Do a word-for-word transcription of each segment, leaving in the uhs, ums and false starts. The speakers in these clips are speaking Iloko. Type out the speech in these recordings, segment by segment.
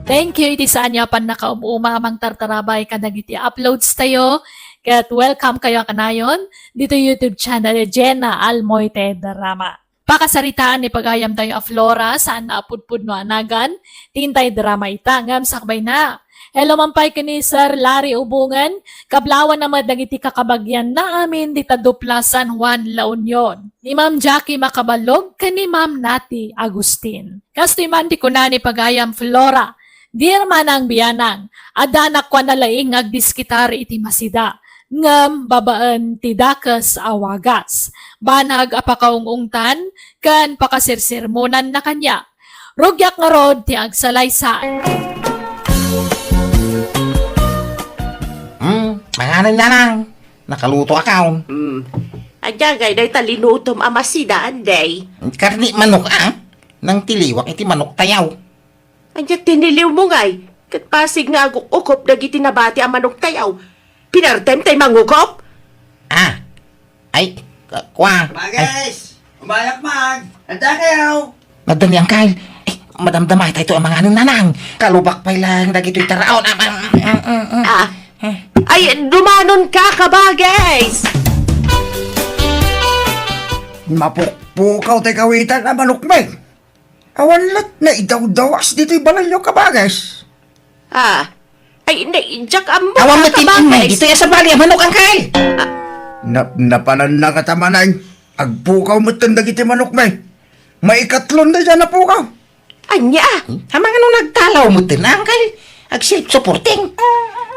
Thank you iti saan nga pannakaum-uma a mangtartarabay kadagiti uploads tayo. Ket welcome kayo kanayon dito YouTube channel Jenna Almoite Drama. Pakasaritaan ni pagayam tayo a Flora, saan nga apudpudno a nagan, ti intay drama ita, ngem sakbay na. Hello man pay ken ni Sir Larry Ubungan, kablawan na met dagiti kakabagian na amin dita Dupla San Juan, La Union. Ni Ma'am Jackie Macabalog ken ni Ma'am Nati Agustin. Kastoy man ti kuna ni pagayam Flora, Dear Manang Bianang, adda nak kuana laeng nga agdiskitar iti masida, ngem babaen ti dakes a wagas. Banag a pakaung-ungtan ken pakasirsermonan na kaniak. Rugiak ngarud ti agsalaysay. Hmm, manganen na lang. Nakaluto akaw. Hmm. Ania ngay dayta linutom a masida, Anday? Karni manok, ah. Nang tiliwak iti manok tayaw. Ania tiniliw mo ngay? Ket pasig nga aguk-ukop dagiti nabati a manok tayaw. Pinartem tay mangukop? Ah. Ay, ka-, kwa. Ay. Bagay! Umayak man! Adda kayo! Nadda ni Angkal. Eh, madamdama tayo a manganon, Nanang. Kalubak pay lang dagitoy taraon. Ah, ah, ah, ah. Ah. Ay, dumanon ka, kabagis! Mapukpukaw tay kawitan a manok, Meng. Awan lat na idawdawas ditoy balayyo, kabagis. Ah. Ay, nay, diak ammo. Awan ka, met ti kabagis. Ditoy a sabali a manok, Angkal. Ah. Nap-, napanan na katamanay. Agpukaw met dagiti manok, may. Maikatlon da dyan a pukaw. Ania? Hmm? Amangan no nagtalaw met, Angkal. Ag self-supporting.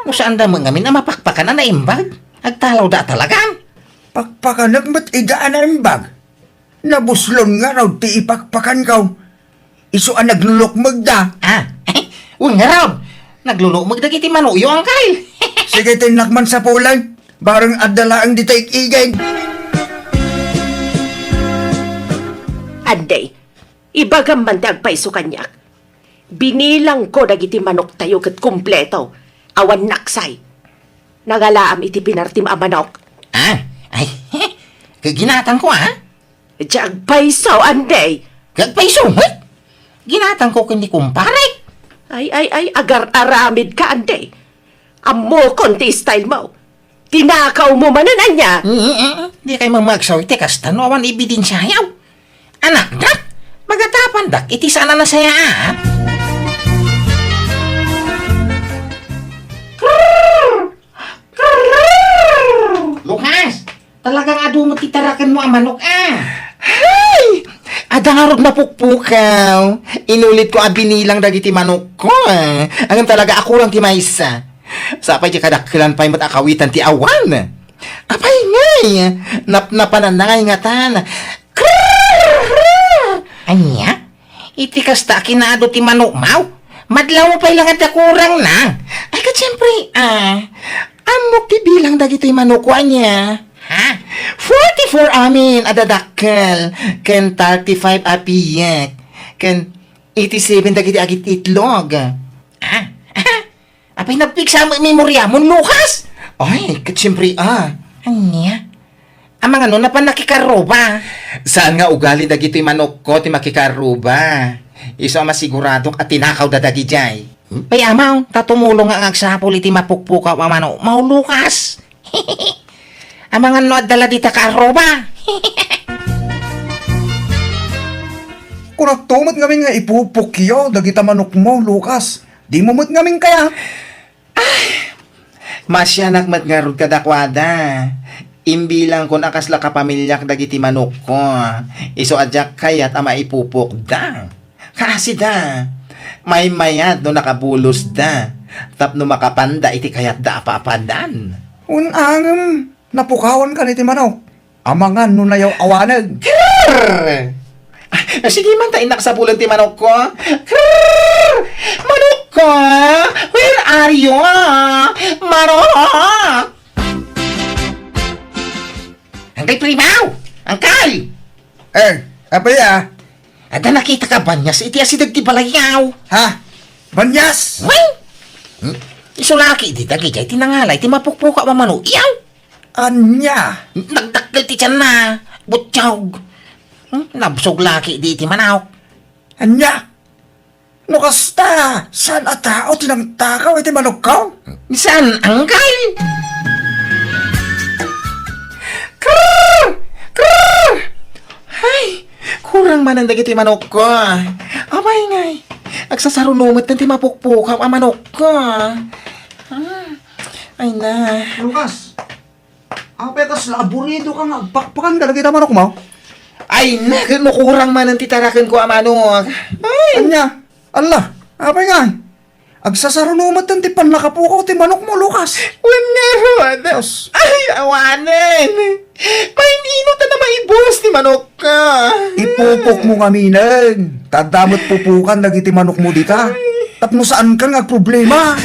No saan da mo ngamin a mapakpakan a naimbag? Agtalaw da talaga. Pakpakanek met ida a naimbag. Nabuslon ngarud ti ipakpakanko. Isu a naglulukmegda. Ah, wen ngarud. Naglulukmeg dagiti manokyo, Angkal. Sige, tinnak man sapulay. Bareng adda laeng dita igigid. Anday, ibagam man ti agpayso kaniak. Binilangko dagiti manoktayo ket kompleto. Awan naksay. Nangalaam iti pinartim a manok. Ah, ay, ginatangko, ah. Diak agpayso, Anday. Agpayso met? Ginatangko ken ni kumparek. Ay, ay, ay, agar-aramid ka, Anday. Ammokon ti style mo. Tinakaw mo manen, ania? Mm, mm, mm. Di kay mamagsaw iti kasta no awan ebidensiayo. Anaknak, magatapandak iti saan a nasayaat. Lukas, talagang adu met ti tarakenmo a manok, a. Hay! Adda ngarud napukpukaw. Inulitko a binilang dagiti manokko, a. Ngem talaga a kurang ti maysa. Sapay ti kadakkelan pay met a kawitan ti awan. Apay ngay, napnapananna ngay ngatan. Ania? Iti kasta a kinaadu ti manokmaw, madlawmo pay la nga ti kurangna. Ay, ket siempre, a, ammok ti bilang dagitoy manokko, ania? Ha? Forty-four amin a dadakkel, ken thirty-five a piek, ken eighty-seven dagiti agit-itlog. Ha? Apay, nagpiksa met memoriamon, Lukas? Ay, ket siempre, a. Ania? Amangan no napan nakikarruba? Saan nga ugali dagitoy manokko ti makikarruba? Isu a masiguradok a tinakawda dagidiay. Pay, amaw, ta tumulong nga agsapul iti mapukpukaw a manokmaw, Lukas. Amangan no adda la dita kaarruba? Kunakto met ngamin nga ipupukyo dagita manokmo, Lukas. Dimo met ngamin kaya? Ay, masianak met ngarud kadakuada. Imbilangkon a kasla kapamiliak dagiti manokko. Isu a diak kayat a maipupokda. Kaasida, maymayat no nakabulosda tapno makapanda iti kayatda a papadan. Wen-a ngem, napukawankan iti manok. Amangan no nayaw-awanen. Grrr! Ah, sige man ta innak sapulen ti manokko. Grrr! Manokko! Where are you? Manok! Angkay Primaw! Angkay! Eh, apay a? Adda nakitaka a banias iti asideg ti balayyo. Ha? Banias? Wen? Hmm? Isu laki dita, idiay ti nangala iti mapukpukaw a manokyo. Ania? Nagdakkel ti tianna. Buttiog. Hmm? Nabsog laki di iti manok. Ania? No kasta, saan a tao ti nangtakaw iti manokko? Saan, angkel? Krrr! Krrr! Ay, kurang manen dagiti manokko. Apay ngay, agsasaruno met ti mapukpukaw a manokko. Ah, ay na. Lucas, apay kasla aburido ka nga agpakpakan kadagiti manokmo? Ay na, ket no kurang manen ti tarakenko a manok. Ay! Ania? Alla, apay ngay? Agsasaruno met ti pannakapukaw ti manokmo, Lucas. Wen ngarud. Dios. Ay, awanen. Mainino ta na maibus ti manokka? Ipupokmo ngaminen. Ta adda met pupukan dagiti manokmo dita. Tapno saankan nga agproblema.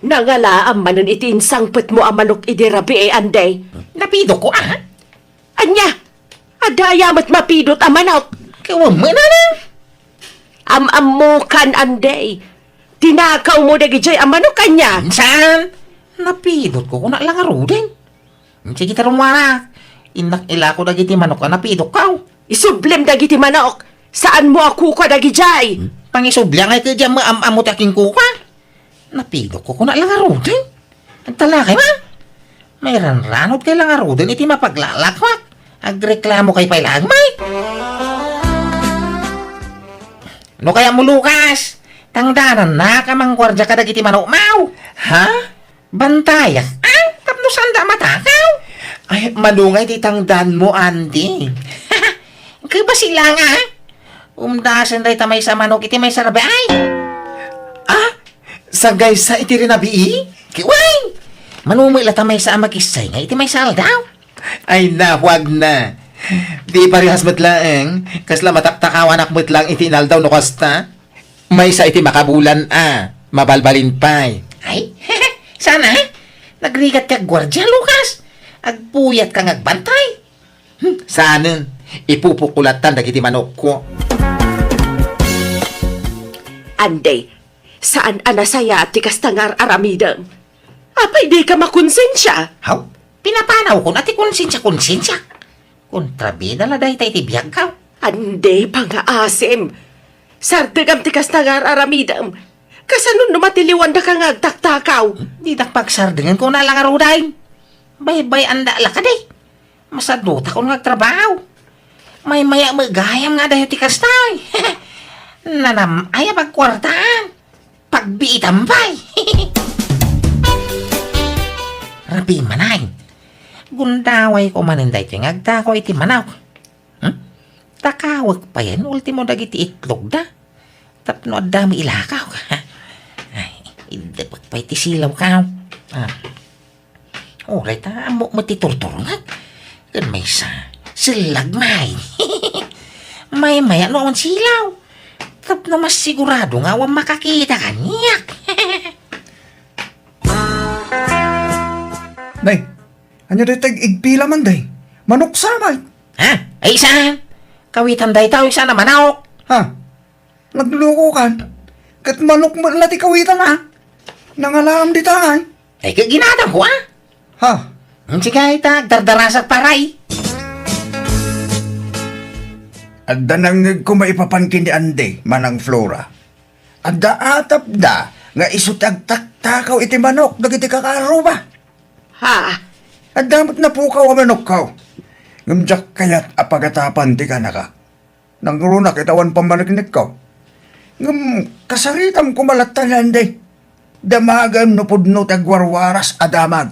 Nangalaam manen iti insangpetmo a manok idi rabii, Anday. Napidokko, a? Ania? Adda aya met mapidot a manok? Kawan man, ana. Am-ammokan, Anday. Tinakawmo dagidiay a manok, ania? Saan? Napidotko, kuna la ngaruden. Sige, ta rummuar. Innak ilako dagiti manok a napidokko. Isublim dagiti manok. Saanmo a kukua dagidiay? Pangisubli ngay ket diay am-ammo ti akinkuka. Napidokko, kuna la ngaruden. Agtalakay man. Mairanranod kay la ngaruden iti mapaglalakwak. Agreklamo kay pay laeng, may. No kayatmo, Lucas, tangdanannak a mangguardia kadagiti manokmo. Ha? Bantayak, a? Tapno saanda a matakaw? Ay, mano ngay ti tangdanmo, Andy? Kebasi lang, a? Umdasen dayta maysa a manok iti maysa a rabii. A? Sagaysa iti rinabii? Kiway! Mano met latta maysa a makissaynga iti maysa a aldaw? Ay, nahuag na. Di parehas met laeng, kasla mataktakawanak met laeng iti inaldaw no kasta. Maysa iti makabulan a, mabalbalin pay. Ay, sana, nagrigat ti agguardia, Lucas. Agpuyatka nga agbantay. Hmm, saanen, ipupokko lattan dagiti manokko. Anday, saan a nasayaat ti kasta nga ar-aramidem. Apay dika makonsensia? Haw, pinapanawkon a ti konsensia, konsensia. Kontrabida la dayta iti biagko. Anday, pangaasim. Sardengam ti kasta nga ar-aramidem. Kasano no matiliwandaka nga agtaktakaw? Didak pagsardengen, kuna la ngaruden. Baybay-anda la kadi. Masadutakon nga agtrabaho. Maymaya met gayam nga adayo ti kasta. Nanam-ay a pagkuartaan. Pagbiitam pay. Rabii manen. Gundawayko manen daytoy nga agtakaw iti manok. Hmm? Takawek payen, ultimo dagiti itlogda. Tapno adda met ilakaw. Ay, iddepek pay ti silawko. A. Uray ta ammok met ti turturnget. Ken maysa, sellag met. Maymaya no awan silaw. Tapno masigurado nga awan makakita kaniak. Nay, ania dayta ig-igpila man, day? Manok sa, may. Ha? Ay, saan? Kawitan dayta, saan a manok? Ha? Naglukokan. Ket manok met la ti kawitan, a? Nangalaam dita, a? Ay, ket ginatangko, a? Ha? Hmm, sige, ta, agdardarasak pay. Adda nangngegko maipapan ken ni Andy, Manang Flora. Adda atapda nga isu ti agtaktakaw iti manok dagiti kakaarruba. Ha? Adda met napukaw a manokko. Ngem diak kayat a pagatapan ti kanaka. Nangrunak iti awan pammaneknekko. Ngem kasaritam koma latta ni Andy. Damagem no pudno ti agwarwaras a damag.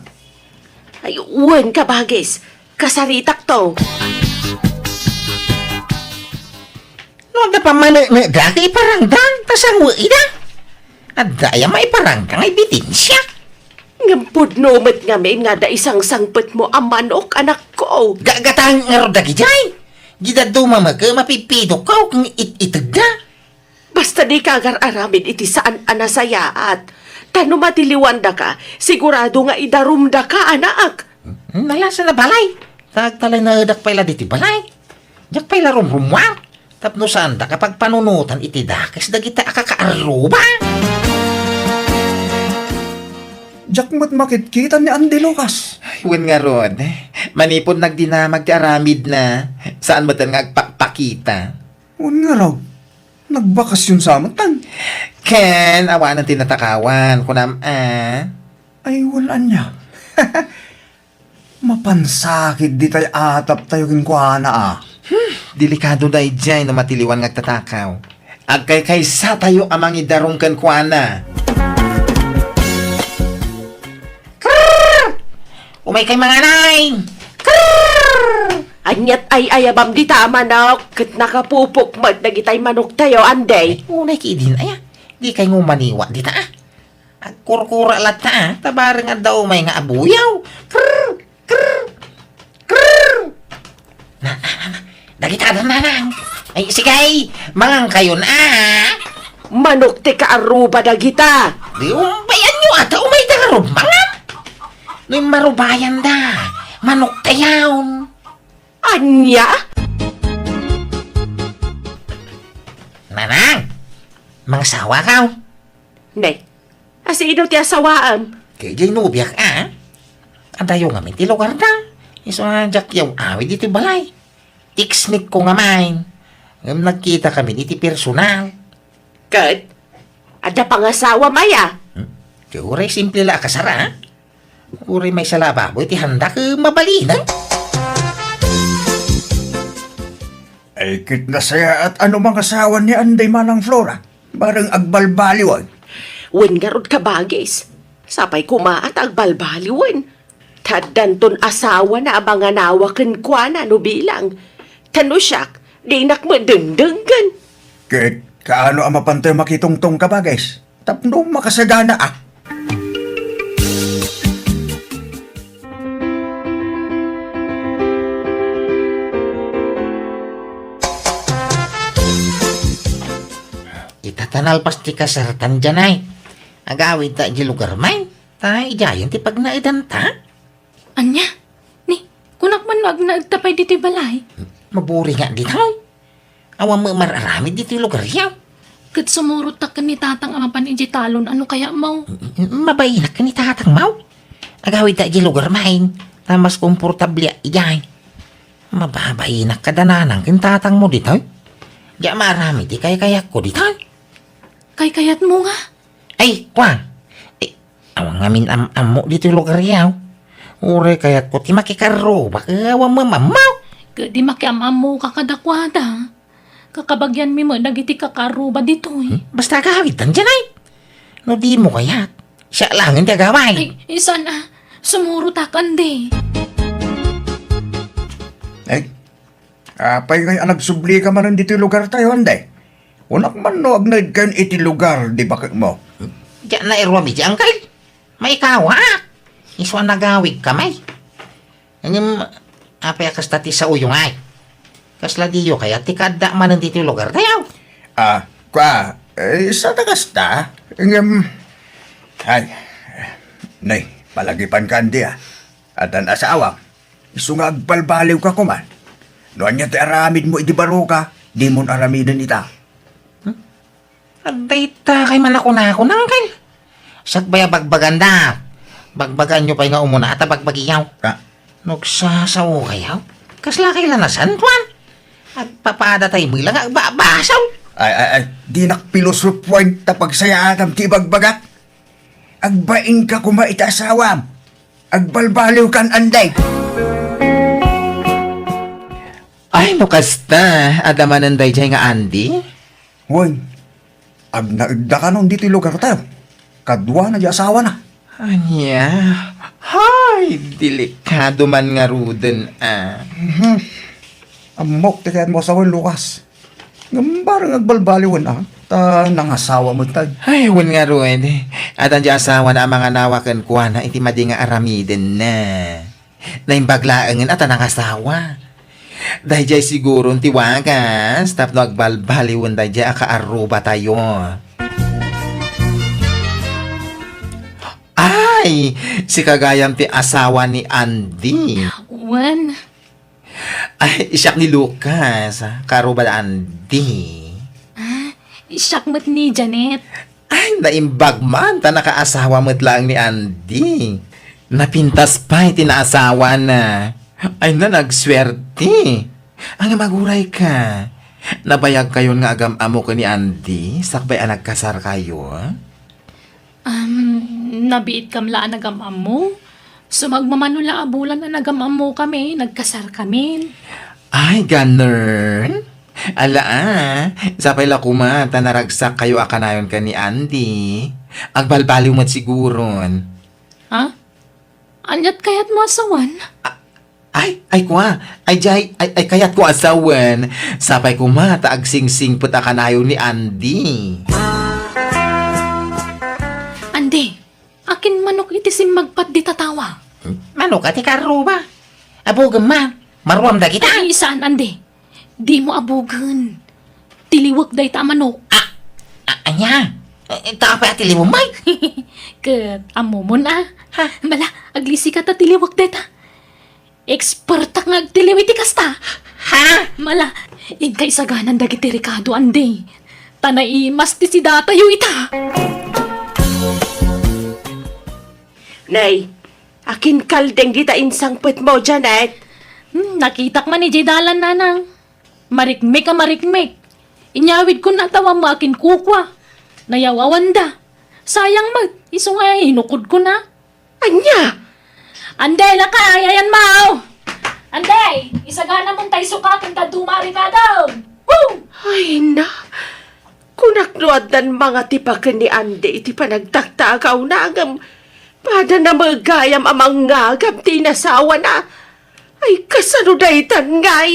Ay, wen, kabagis. Kasaritakto. No adda pammaneknekda, iparangda, ta sango ida. Adda aya maiparangda nga ebidensya? Ngem pudno met ngamin nga adda isangsangpetmo a manok, anakko. Gagatang ngarud dagidiay. Di dadduma met, mapipidokko ken it-itedda. Basta dika agar-aramid iti saan a nasayaat. Ta no matiliwandaka, sigurado nga idarumdaka, anak. Hmm, nalasan a balay. Ta agtalinaedak pay la ditoy balay. Diak pay la rumrummuar. Tapno saandaka pagpanunotan iti dakes dagita a kakaarruba. Diak met makitkita ni Andy, Lucas. Ay, wen ngarud. Manipud nagdinamag ti aramidna, saan metten nga agpakpakita. Wen ngarud. Nagbakasyon sa met, tan? Ken, awanen ti natakawan, kunam, a? Ay, wen ania. Mapansakit ditay ataptayo kenkuana, a. Hmm, delikado daydiay no matiliwan nga agtatakaw. Agkaykaysatayo a mangidarum kenkuana. Krrr! Umaykay manganay! Krrr! Aniat ay-ayabam dita a manok ket nakapupok met dagitay manoktayo, Andy. Unay ki idin, aya. Dikay nga umaniwa dita, a. Agkurkura latta, a. Ta bareng adda umay nga abuyaw. Krrr! Krrr! Krrr! Na, na, na, na. Dagita, Nanang. Ay, sige, mangankayon, a. Manok ti kaarruba dagita. Di umbayanyo, a, ta umay da nga rumangan. No immarubayanda, manoktayon. Ania? Nanang, mangasawakaw. Ne, a, sino ti asawaem? Daydiay nobiak, a. Adayo ngamin ti lugarda. Isu a diak yaw-awid iti balay. Text-ko ngamin. Ngem nagkitakami iti personal. Ket, adda pangasawam aya? Hmm? Ti uray simple la a kasar, a. Uray maysa la a baboy ti handak, e, mabalinen. Ay, ket nasayaat a no mangasawa ni Anday, Manang Flora. Bareng agbalbaliwen. Wen ngarud, kabagis. Sapay koma a ta agbalbaliwen. Ta addanton asawana a manganawa kenkuana no bilang. Ta no siak, dinak met dengdenggen. Ket kaano a mapantayo makitungtong, kabagis? Tapno makasagana, a. Ita ta nalpas ti kasartan, Janay. Agawidta idiay lugarmi. Ta idiayen ti pagnaedanta. Ania? Ni, kunak man no agnaedta pay ditoy balay. Maburinga ditoy. Awan met mar-aramid ditoy lugaryo. Ket sumurottak ken ni Tatang a mapan idiay talon a no kayatmo. Mabainak ken ni Tatangmo. Agawidta idiay lugarmi. Ta mas komportableak idiay. Mababainak kada Nanang ken Tatangmo ditoy. Diak maaramid ti kaykayatko ditoy. Kaykayatmo nga? Ay, kua. Eh, awan ngamin am-ammo ditoy lugaryo. Uray kayatko ti makikarrubak, e, awan mamammaw. Ket di makiam-ammoka kadakuada. Kakabagianmi met dagiti kakaarruba ditoy. Hmm? Basta agawidtan, Janay. No dimo kayat, siak laengen ti agaway. Ay, saan a. Sumurottak, Andy. Ay, apay ngay a nagsublika manen ditoy lugartayo, Andy? Kunak man no agnaedkayon iti lugar di baketmo. Diak nairuam iti, Angkel. Maikawaak. Isu a nagawidkami. Ngem, apay a kasta ti saoyo ngay? Kasla diyo kayat ti kaadda manen ditoy lugartayo? A, kua, e, sada kasta. Ngem, ay, nay, palagipanka, Andy, a. Addan asawam. Isu nga agbalbaliwka koma. No ania ti aramidmo idi baroka, dimon aramiden ita. Hmm? Adda ita kay manakunakon, Angkel. Siak pay a bagbaganda. Bagbagaanyo pay nga umuna ta bagbagiyo. Ah. No agsasaokayo, kasla kay la nasantoan? Agpapadatay met la nga agbabasol. Ay, ay, ay, dinak pilosopoen ta pagsayaatam ti ibagbagak. Agbainka koma iti asawam. Agbalbaliwkan, Andy. Ay, no kasta, adda manen daydiay nga Andy? Wen, agnaedda kanon ditoy lugartayo. Kaduana di asawana. Ania? Hay, delikado man ngaruden, a. Mhm. Ammok ti kayatmo a sawen, Lucas. Ngem bareng agbalbaliwen, a, ta nangasawa metten. Ay, wen ngarud. Addan di asawana a manganawa kenkuana iti madi nga aramidenna. Naimbag laengen a ta nangasawa. Daydiay siguron ti wagas tapno agbalbaliwen daydiay a kaarrubatayo. Ay, sika gayam ti asawa ni Andy. Wen. Ay, siak ni Lucas, kaarruba da Andy. Ah, siak met ni Janet. Ay, naimbag man, ta nakaasawa met laeng ni Andy. Napintas pay ti naasawana. Ay, na, nagsuerte. Ngem agurayka. Nabayagkayon nga agam-ammo ken ni Andy sakbay a nagkasarkayo? Um, nabiitkam la a nagam-ammo. Sumagmamano la a bulan a nagam-ammokami, nagkasarkami. Ay, ganun? Ala, ah. Sapay la koma ta naragsakkayo a kanayon ken ni Andy. Agbalbaliw met siguron. Ha? Ania't kayatmo a sawen? A-, ay, ay, kua. Ay, jay, ay, ay, kayatko a sawen. Sapay koma ta agsingsingpet a kanayon ni Andy. Andy, akin manok iti simmagpat dita tawa? Manok a ti karruba. Abugem man. Maruam dagita. Ay, saan, Andy? Dimo abugen. Tiliwek dayta a manok. Ah, ah, ania? Eh, ta apay a tiliwem, ay? Ket, ammomon, ah. Ha? Mala, aglisika ta tiliwek dayta. Expertak nga agtiliw iti kasta. Ha? Mala, inka isaganan dagiti rekado, Andy. Ta naimas ti sidatayo ita. Nay, akin kalding dita insangpetmo, Janet? Hmm, nakitak man idiay dalan, nanang. Marikmik a marikmik. Inyawidkon a tawammo akin kukua. Nayaw-awanda. Sayang met, isu nga inukodkon a. Ania? Anday, lakay, ayan mao. Anday, isagana mon tay sukaten ta duma a rekado. Woo! Ay na, kunak no addan mangatipaken ni Andy iti panagtaktakawna, ngem pada na met gayam a mangngagam ti inasawana. Ay, kasano daytan, ngay?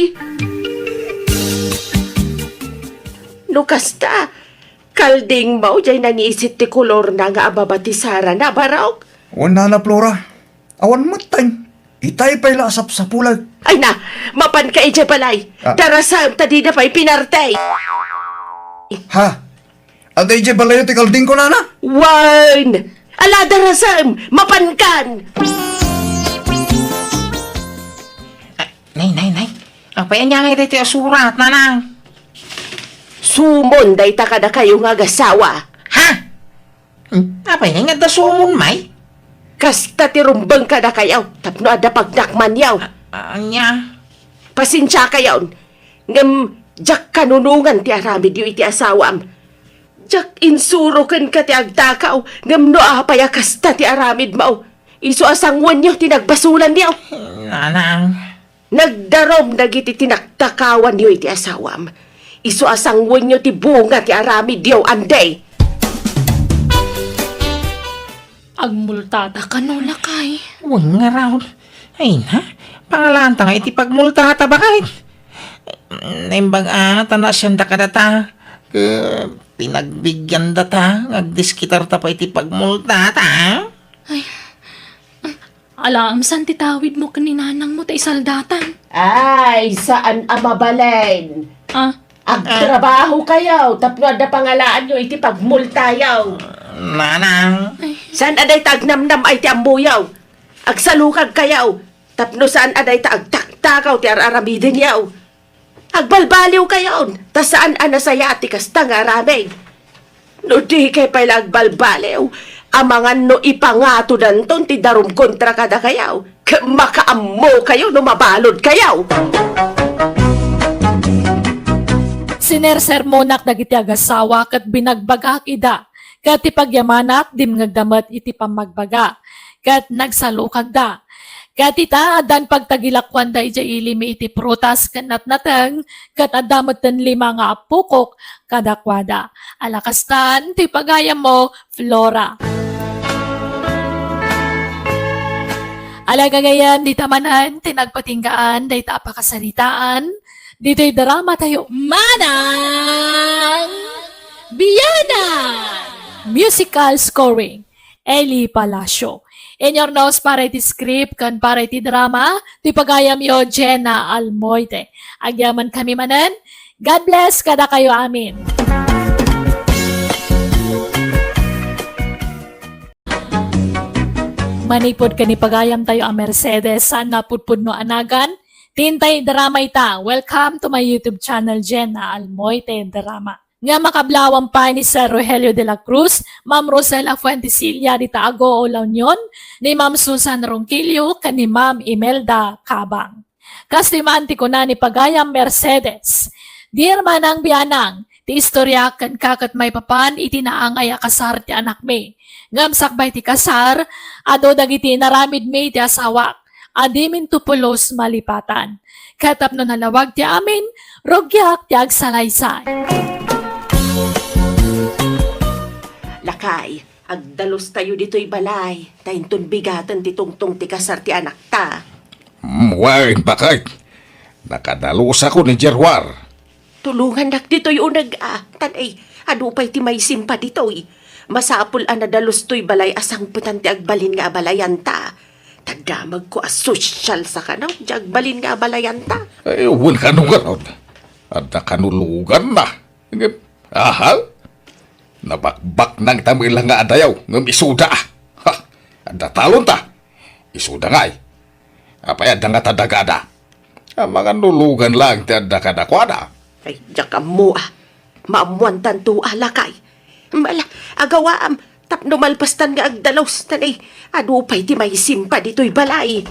No kasta, kaldingmo, jay nangisit ti kolorna nga ababa ti sarana, barok? Wen, Nana Flora. Awan met time. Itay pay la a sapsapulek. Ay na, mapanka idiay balay. Ah. Darasem ta dida pay pinarte. Ha? Adda idiay balayo ti kaldingko, nana? Wen! Ala, darasem! Mapankan! Ah, nay, nay, nay. Apay ania ngay daytoy a surat, nanang? Sumon dayta kadakayo nga agasawa. Ha? Hmm, apay nga adda sumon, may? Kasta ti rumbeng kadakayo, tapno adda pagdakmanyo. A-, ania? Pasensiakayon, ngem diak kanunongan ti aramidyo iti asawam. Diak insuro kenka ti agtakaw, ngem no apay a kasta ti aramidmo, isu a sanguenyo ti nagbasolanyo. Nanang. Nagdarum dagiti tinaktakawanyo iti asawam. Isu a sanguenyo ti bunga ti aramidyo, Andy. Agmultata kano, lakay? Wen ngarud. Ay na, pangalaanta nga iti pagmultata, baket. Naimbag a, ta naasianda kadata. Ket pinagbiggandata, nga agdiskitarta pay iti pagmultata. Ay, alaem saan ti tawidmo ken ni nanangmo ta isaldatan? Ay, saan a mabalin. Ah? Agtrabahokayo tapno adda pangalaanyo iti pagmultayo. Nanang. Ay. Saan a dayta agnamnam-ay ti ammoyo. Agsalukagkayo tapno saan a dayta agtaktakaw ti ar-aramidenyo. Agbalbaliwkayon, ta saan a nasayaat ti kasta nga aramid. No dikay pay la agbalbaliw, amangan no ipangatodanton ti darum kontra kadakayo, ket makaammokayo no mabaludkayo. Sinersermonak dagiti agasawa ket binagbagak ida, ket ti pagyamanak dimngegda met iti pammagbaga, ket nagsalukagda. Ket ita, addan pagtagilakuanda idiay ili mi iti prutas ken natnateng, ket adda metten lima nga apukok kadakuada. Ala kastan ti pagayammo, Flora. Ala gagayyem, dita manen ti nagpatinggaan dayta a pakasaritaan ditoy drama tayo, Manang Biana! Musical scoring. Eli Palacio. Inyurnos para iti script ken para iti drama, ti pagayamyo, Jenna Almoite. Agyamankami manen. God bless kadakayo amin. Manipud ken ni pagayamtayo a Mercedes, saan a pudpudno a nagan, ti intay drama ita. Welcome to my YouTube channel, Jenna Almoite Drama. Nga makablawan pay ni Sir Rogelio de la Cruz, Ma'am Rosela Fuentesilla dita Agoo, La Union, ni Ma'am Susan Ronquillo, ken ni Ma'am Imelda Cabang. Kastoy man ti kuna ni pagayam Mercedes, Dear Manang Bianang, ti istorya ken kaket maipapan iti naangay a kasar ti anakmi. Ngem sakbay ti kasar, adu dagiti naramidmi ti asawak, a diminto pulos malipatan. Ket tapno nalawag ti amin, rugiak ti agsalaysay. Lakay, agdalustayo ditoy balay, ta inton bigaten ti tungtong ti kasar ti anakta. Mm, wen, baket. Nakadalusakon idiay ruar. Tulongannak ditoy uneg a, tan ay, adu pay ti maisimpa ditoy. Masapul a nadalus toy balay a sangpetan ti agbalin nga abalayanta. Ta damagko a sosyal sa kano, di agbalin nga abalayanta. Ay, wen kano garud. Adda kano luganna. Ngem, aha? Nabakbaknangta met la nga adayo, ngem isuda. Ha? Adda talonta. Isuda ngay. Apay adda nga tadagada? Amangan no lugan laeng ti adda kadakuada. Ay, diak ammo a. Maammoantanto a, lakay. Mala, agawaam, tapno malpastan nga agdalus, tan ay, adu pay ti maisimpa ditoy balay.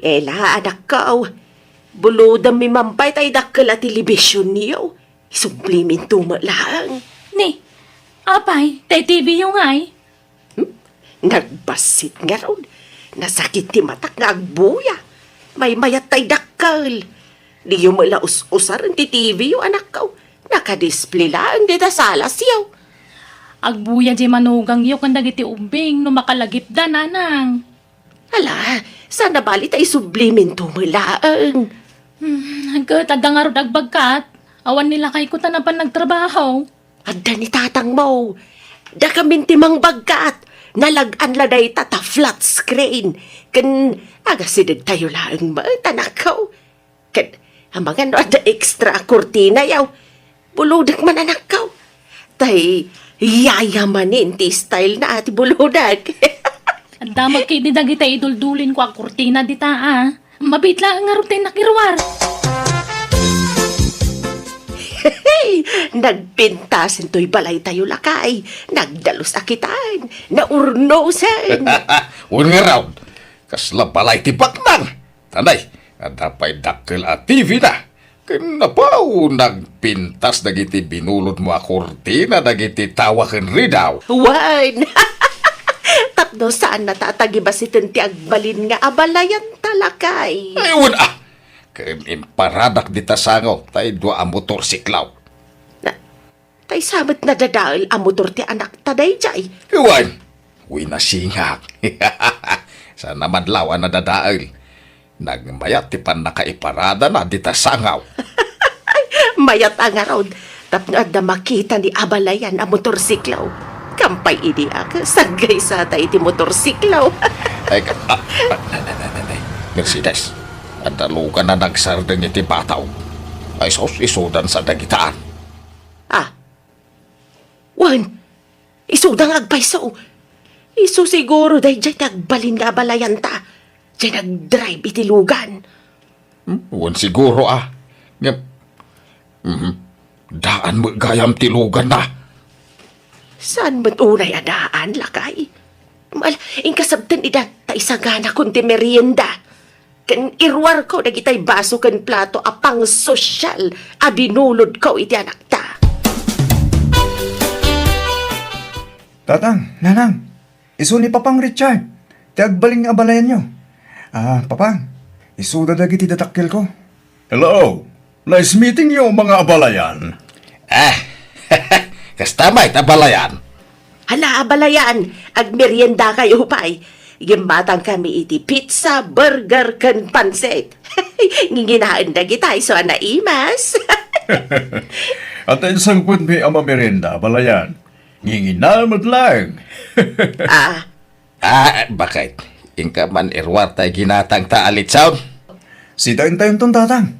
Ela, anakko, bulodemmi man pay tay dakkel a telebisionyo. Isubliminto met laeng. Ni, apay, tay T V yo ngay? Hmm? Nagbassit ngarud. Nasakit ti matak nga agbuya. Maymayat tay dakkel. Diyo met la us-usaren ti T V yo, anakko. Nakadisplay laeng dita salasyo. Agbuya diay manugangyo ken dagiti ubbing no makalagipda, nanang. Ala, saan a bali ta isubliminto met laeng. Hmm, ket adda ngarud agbagkat. Awan ni lakayko ta napan nagtrabaho. Adda ni tatangmo. Dakamin ti mangbagkat. Nalag-an la dayta ta flat screen. Ken agasidegtayo laeng met, anakko. Ket amangan no adda extra a kurtinayo. Bulodek man, anakko. Tay, yayamanen ti style na ti bulodek. Adda met ketdi dagiti iduldulinko a kurtina dita, a. Mabiit laeng ngarud ti nakiruar. Nagpintas intoy balaytayo, lakay. Nagdalus a kitan. Naurnosen. Wen ngarud. Kasla balay ti baknang. Tanay, adda pay dakkel a T V na. Ken napaw, nagpintas dagiti binulodmo a kurtina dagiti tawa ken ridaw. Wen! Tapno saan nata a tagibasiten ti agbalin nga abalayanta, lakay. Ay, wen a! Ken imparadak dita sango, tay dua a motorsiklo. Na, Tay sa met nadadael a motor ti anakta daydiay? Wen, wen a singak. Saan a madlaw a nadadael. Nagmayat ti pannakaiparadana dita sango. Mayat a ngarud, tapno adda makita ni abalayan a motorsiklo. Kampay idi a, saggaysata iti motorsiklo. Ay, ka-, ah, ah, nay, nay, nay, nay, nay. Mercedes, adda lugan a nagsardeng iti bataw. Ay, sus, isudan sa dagitaan. Ah, Wen, isuda nga agpayso. Isu siguro daydiay ti agbalin nga abalayanta. Diay nagdrive iti lugan. Hmm, wen siguro, a. Ngem, mhm, daan met gayam ti luganna. Saan met unay a daan, lakay? Mal-, inkasabten ida ta isaganakon ti merienda. Ken iruarko dagitay baso ken plato a pangsosyal a binulodko iti anakta. Tatang, Nanang, isu ni Papang Richard, ti agbalin nga abalayanyo. Ah, Papang, isuda dagiti dadakkelko. Hello, nice meeting you, mga abalayan. Ah, kasta met, abalayan. Hala, abalayan, agmeriendakayo pay. Gimmatangkami iti pizza, burger, ken pansit. Nginginaen dagita isu a naimas. Ata insangpetmi a mamerienda, abalayan. Ngingina met laeng. Ah. Ah, baket. Inka man iruar tay ginatangta a litson? Sitaentayonton, Tatang.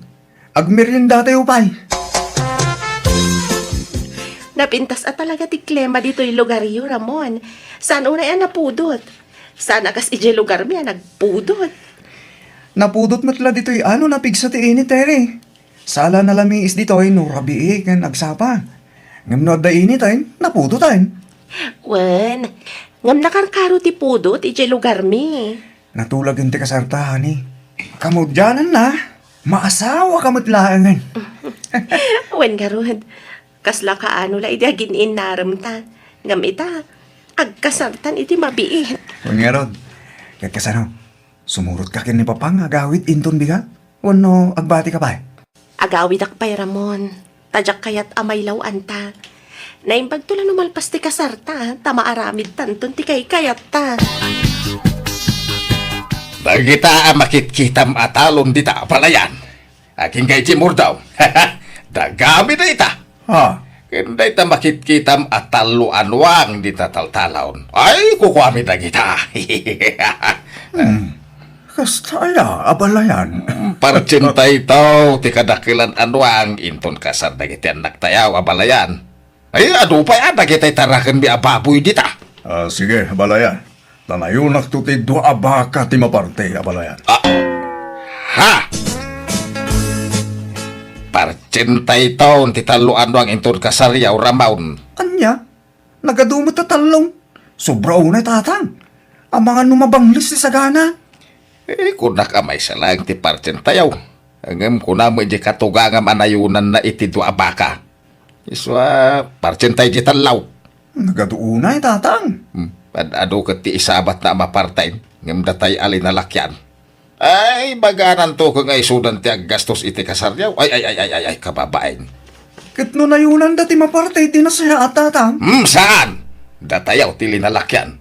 Agmeriendatayo pay. Napintas a talaga ti klima ditoy lugaryo, Ramon. Saan unay a napudot? Saan a kas idiay lugarmi a nagpudot? Napudot met la ditoy a no napigsa ti init, Terry. Sala nalamiis ditoy no rabii ken agsapa. Ngem no adda initen, napudoten. Wen, ngem nakarkaro ti pudot idiay lugarmi. Natulagen ti kasarta, honey. Kamudiananna, Maasawaka met laengen. Wen ngarud, kasla kaano la idi agin-innaremta. Ngem ita, agkasartan iti mabiit. Wen ngarud, ket kasano? Sumurotka ken ni Papa nga agawid inton bigat? Wenno agbatika pay? Agawidak pay, Ramon. Ta diak kayat a mailawanta. Naimbagto la no malpas ti kasarta, ta maaramidtanton ti kaykayatta. Dagita a makitkitam a talon dita, abalayan. Agingga iti murdaw. Dagami dayta. Ha? Ken dayta makitkitam a tallo a nuang dita taltalon. Ay, kukuami dagita. Hmm. Kasta aya, abalayan? Partsenta itaw ti kadakkelan a nuang inton kasar dagiti annaktayaw, abalayan. Ay, adu pay a dagitay tarakenmi a baboy dita. Ah, sige, abalayan. Ta nayunakto ti dua a baka ti maparte, abalayan. Ah, ha? Partsenta itaw ti tallo a nuang inton kasaryaw, Ramon. Ania? Nagadu met a tallong. Sobra unay, tatang. Amangan no mabangles ti sagana. Eh, kunak a maysa laeng ti partsentayaw. Ngem kunam idiay katugangam a nayunanna iti dua a baka. Isu a partsenta idiay tallo. Nagadu unay, tatang. Hmm. Ad-adu ket ti isabatna a maparten, ngem datay a linalakian. Ay, bagananto ket nga isudan ti aggastos iti kasaryaw. Ay, ay, ay, ay, ay, ay, kababain. Ket no nayunanda ti maparte iti nasayaat, tatang? Hmm, saan? Datayaw ti linalakian.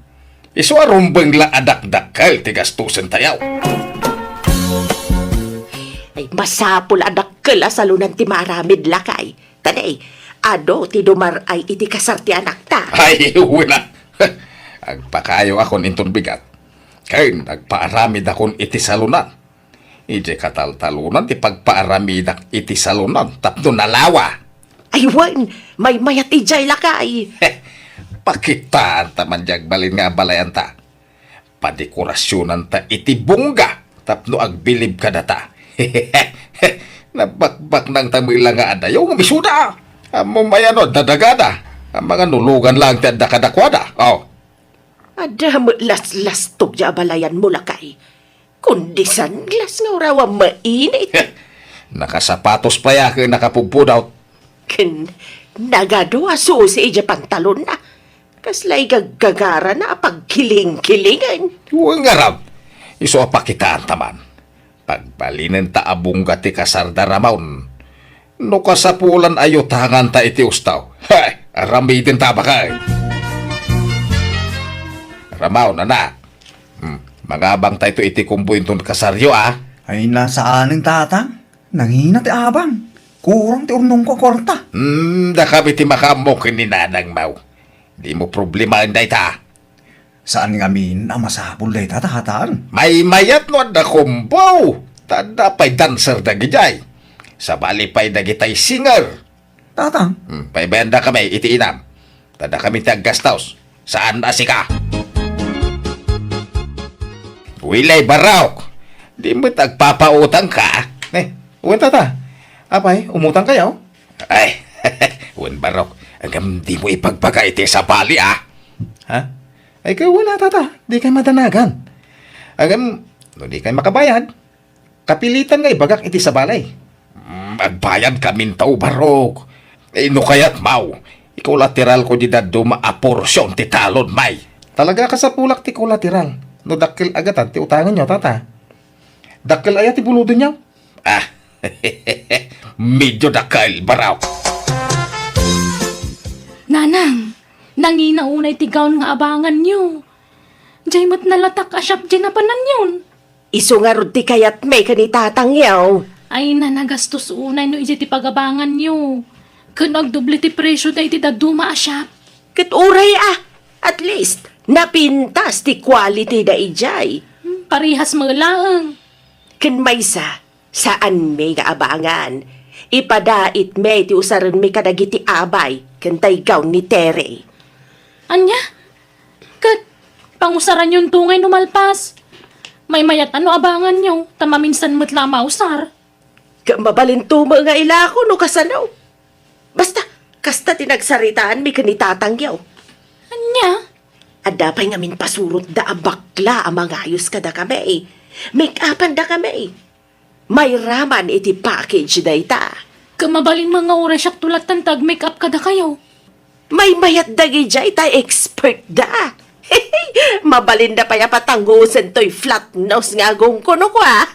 Isu a rumbeng la a dakdakkel ti gastusentayaw. Ay, masapul a dakkel a salonan ti maaramid, lakay. Ta ne, adu ti dumar-ay iti kasar ti anakta. Ay, wen a. Agpakaayakon inton bigat. Ken agpaaramidakon iti salonan. Idiay kataltalonan ti pagpaaramidak iti salonan tapno nalawa. Ay, wen, maymayat idiay, lakay. Pakitaanta man diay agbalin nga abalayanta. Padekorasionanta iti bungga tapno agbilib kadata. Nabakbaknangta met la nga adayo ngem isuda. Ammom aya no adda dagada. Amangan no lugan laeng ti adda kadakuada. Oh. Adda met laslastog diay abalayanmo, lakay. Kundi sunglass nga uraw a mainit. Nakasapatos pay a ket nakapudpudot. Ken nagadu a susi idiay pantalonna. Kasla igaggagarana a pagkilingkilingen. Wen ngarud, isu a pakitaanta man. Pagbalinenta a bungga ti kasarda, Ramon. No kasapulan a yutanganta iti ustaw. Hay, aramidenta a baket. Ramon, anak. Hmm, mangabangtayto iti kumbo inton kasaryo, a? Ay, saanen, tatang. Nangina ti abang. Kurang ti urnongko a kuarta. Hmm, dakami ti makaammo ken ni nanangmo. Dimo problemaen dayta. Saan ngamin a masapul dayta, tatang? Maymayat no adda kumbo. Ta adda pay dancer dagidiay. Sabali pay dagitay singer. Tatang? Hmm, paibayandakami iti inam. Ta dakami ti aggastos. Saan a sika? Wilay, barok! Di met agpapautangka? Eh, wen, tata. Apay, umutangkayo? Ay, wen, barok. Ngem dimo ipagbaga iti sabali, a? Ha? Ay, ket wen a, tata. Dikay madanagan. Ngem, no dikay makabayad, kapilitan nga ibagak iti sabali. Mm, agbayadkaminto, barok. Eh, no kayatmo, ikolateralko diay dadduma a porsion ti talonmi. Talaga a kasapulak ti kolateral. No dakkel a gatad ti utangenyo, tata. Dakkel aya ti bulodenyo? Ah, medyo dakkel, barok. Nanang, nangina unay ti gown nga abanganyo. Diay met nalatak a shop diay napananyon. Isu ngarud ti kayatmi ken ni tatangyo. Ay, nagastos unay no idiay ti pagabanganyo. Ken agdoble ti presioda iti dadduma a shop. Ket uray a, at least, napintas ti quality da idiay. Hmm, parehas met laeng. Ken maysa, saanmi nga abangan. Ipadaitmi ti usarenmi kadagiti abay ken tay gown ni Tere. Ania? Ket pangusaranyon to ngay no malpas. Maymayat a no abanganyo, ta maminsan met la a mausar. Ket mabalinto met nga ilako no kasano. Basta, kasta ti nagsaritaanmi ken ni tatangyo. Ania? Adda pay ngamin pasurotda a bakla a mangayos kadakami. Make-upandakami. Mairaman iti package dayta. Ket mabalin met nga uray siakto lattan ti ag-make-up kadakayo. Maymayat dagidiay ta expert da. Mabalinda pay a patanggusen toy flat nose nga agongko no kua.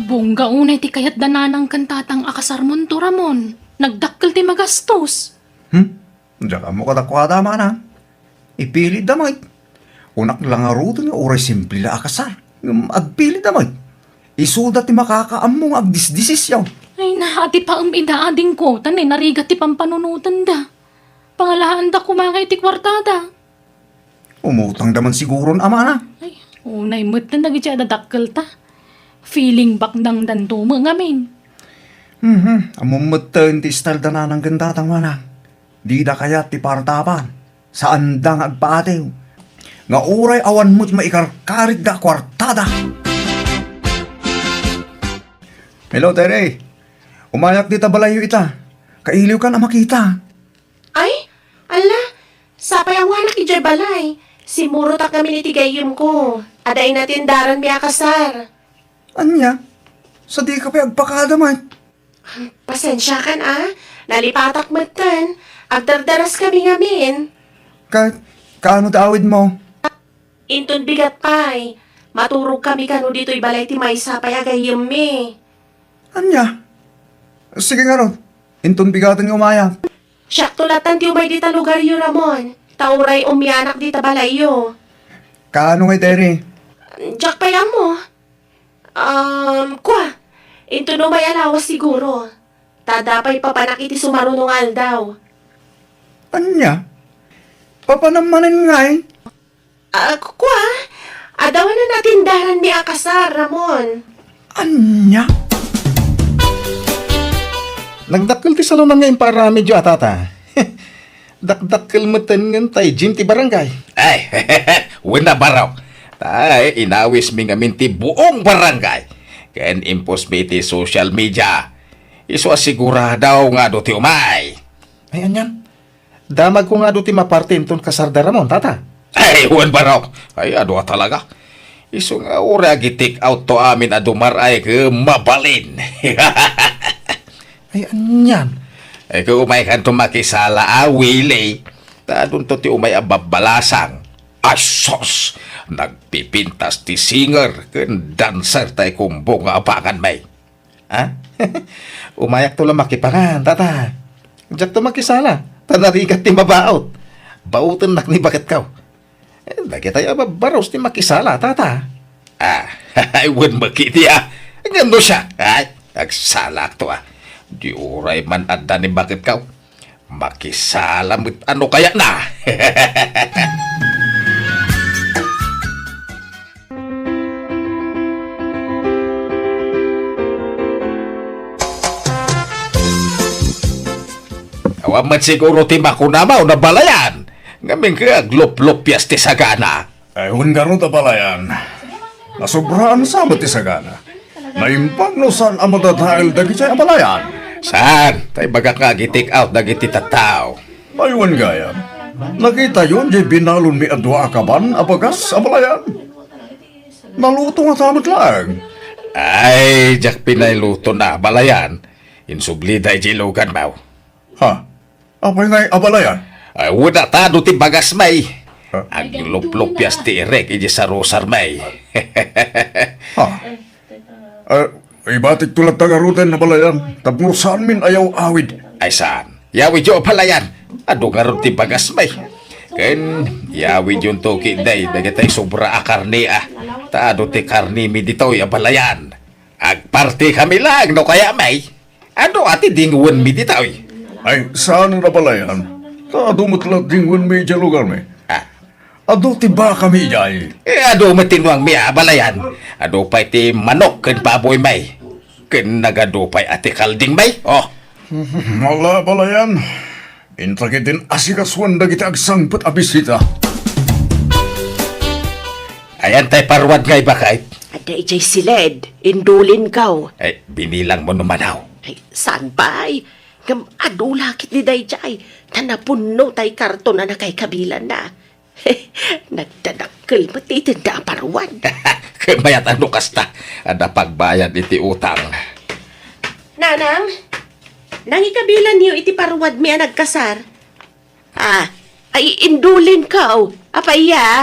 Bongga unay ti kayat da nanang ken tatang a kasarmonto, Ramon. Nagdakkel ti magastos. Hmm? Diak ammo kadakuada, manang. Ipilitda met. Kunak la ngaruden nga uray simple la a kasar. Ngem agpilitda met. Isuda ti makakaammo nga agdisdesisyon. Ay, naati pa em ida adingko, ta narigat ti pampanunotenda. Pangalaanda koma nga iti kuartada. Umutangda man siguron, amana. Ay, unay met ti nagidiay a dadakkelta. Feeling baknangdanto met ngamin. Mhm, ammom metten ti style da nanang ken tatang, manang. Dida kayat ti partapan. Saanda nga agpaatiw. Nga uray awan met maikarkaritda a kuartada. Hello, Tere. Umayak dita balayyo ita. Kailiwkan a makita. Ay, ala, sapay awanak idiay balay. Simmurotak ngamin iti gayyemko. Adda inatendaranmi a kasar. Ania? Sadika pay agpakada met? Pasensiakan a, nalipatak metten. Agdardaraskami ngamin. Ka-, kaano ti awidmo? Inton bigat pay, maturogkami kano ditoy balay ti maysa pay a gayyemmi. Ania? Sige ngarud, inton bigaten nga umayak. Siakto lattan ti umay dita lugaryo, Ramon, ta uray umianak dita balayyo. Kaano ngay, Terry? Diak pay ammo. Um, kua, inton umay a lawas siguro. Ta adda pay papanak iti sumaruno nga aldaw. Ania? Papanam manen ngay? Ah, kua, adda awan a natendaranmi a kasar, Ramon. Ania? Nagdakkel ti salonan nga impaaramidyo a, tata. Dakdakkel metten ngan tay gym ti barangay. Ay, wen a, Barok. Tay, inawismi ngamin ti buong barangay. Ken imposmi iti social media. Isu a sigurado nga adu ti umay. Ay, anian? Damagko nga adu ti maparti inton kasarda, Ramon, tata. Ay, wen, Barok. Ay, adu a talaga. Isu nga uray agi-take out to amin a dumar-ay ket mabalin. Ay, anian? Ay, ket umaykanto makisala a, Willie. Ta adunto ti umay a babbalasang. Ay, sus! Nagpipintas ti singer ken dancer tay kumbo nga abanganmi. Ha? Umayakto la makipangan, tata. Diakto makisala, ta narigat ti mabaut. Bautennak ni baketko. Eh, dagitay a babbarus ti makisala, tata. Ah, ay, wen met iti, ah. Ngem no siak, ay, agsalakto, ah. Di uray man adda ni baketko. Makisala met ano kayatna. Awan met siguro ti makunam a Balayan. Ngamin ket agluplupias ti sagana. Ay, wen ngarud a Balayan. Nasobraan sa met ti sagana. Naimbag no saan a madadael dagiti a Balayan. Saan? Ta ibagak nga agi-take out dagiti tattao. Ay, wen gayam. Nakitayon diay binalonmi a dua a kaban a bagas a Balayan. Naluto ngata met laeng. Ay, diak pay nailuto a Balayan. Insublida idiay luganmo. Ha? Apay ngay a Balayan? Ay, wen a ta adu ti bagasmi. Ha? Agluplupias ti irek idiay sarusarmi. Ha? Ah, ibatikto latta ngaruden a Balayan, tapno saanmin a yaw-awid. Ay saan? Yawidyo a Balayan. Adu ngarud ti bagasmi. Ken yawidyonto ketdi dagitay sobra a karne, ah. Ta adu ti karnemi ditoy a Balayan. Agpartikami laeng no kayatmi. Adu a ti dingwenmi ditoy. Ay, saan a Balayan? Ta adu met la dingwenmi idiay lugarmi. Ah. Adu ti bakami idiay. Eh, adu met ti nuangmi a Balayan. Adu pay ti manok ken baboymi. Ken nagadu pay a ti kaldingmi. Oh. Ala, Balayan. Intak iti asikasuan dagiti agsangpet a bisita. Ayan tay paruad nga ibakay. Adda idiay siled, indulinko. Ay, binilangmo no manaw. Ay, saan pay? Ngem adu la ketdi daydiay, ta napunno tay karton a nakaykabilanna. Nagdadakkel met ti itedda a paruad. Mayat a no kasta, adda pagbayad iti utang. Nanang, nangikabilanyo iti paruadmi a nagkasar? Ah, ay, indulinko. Apay ya?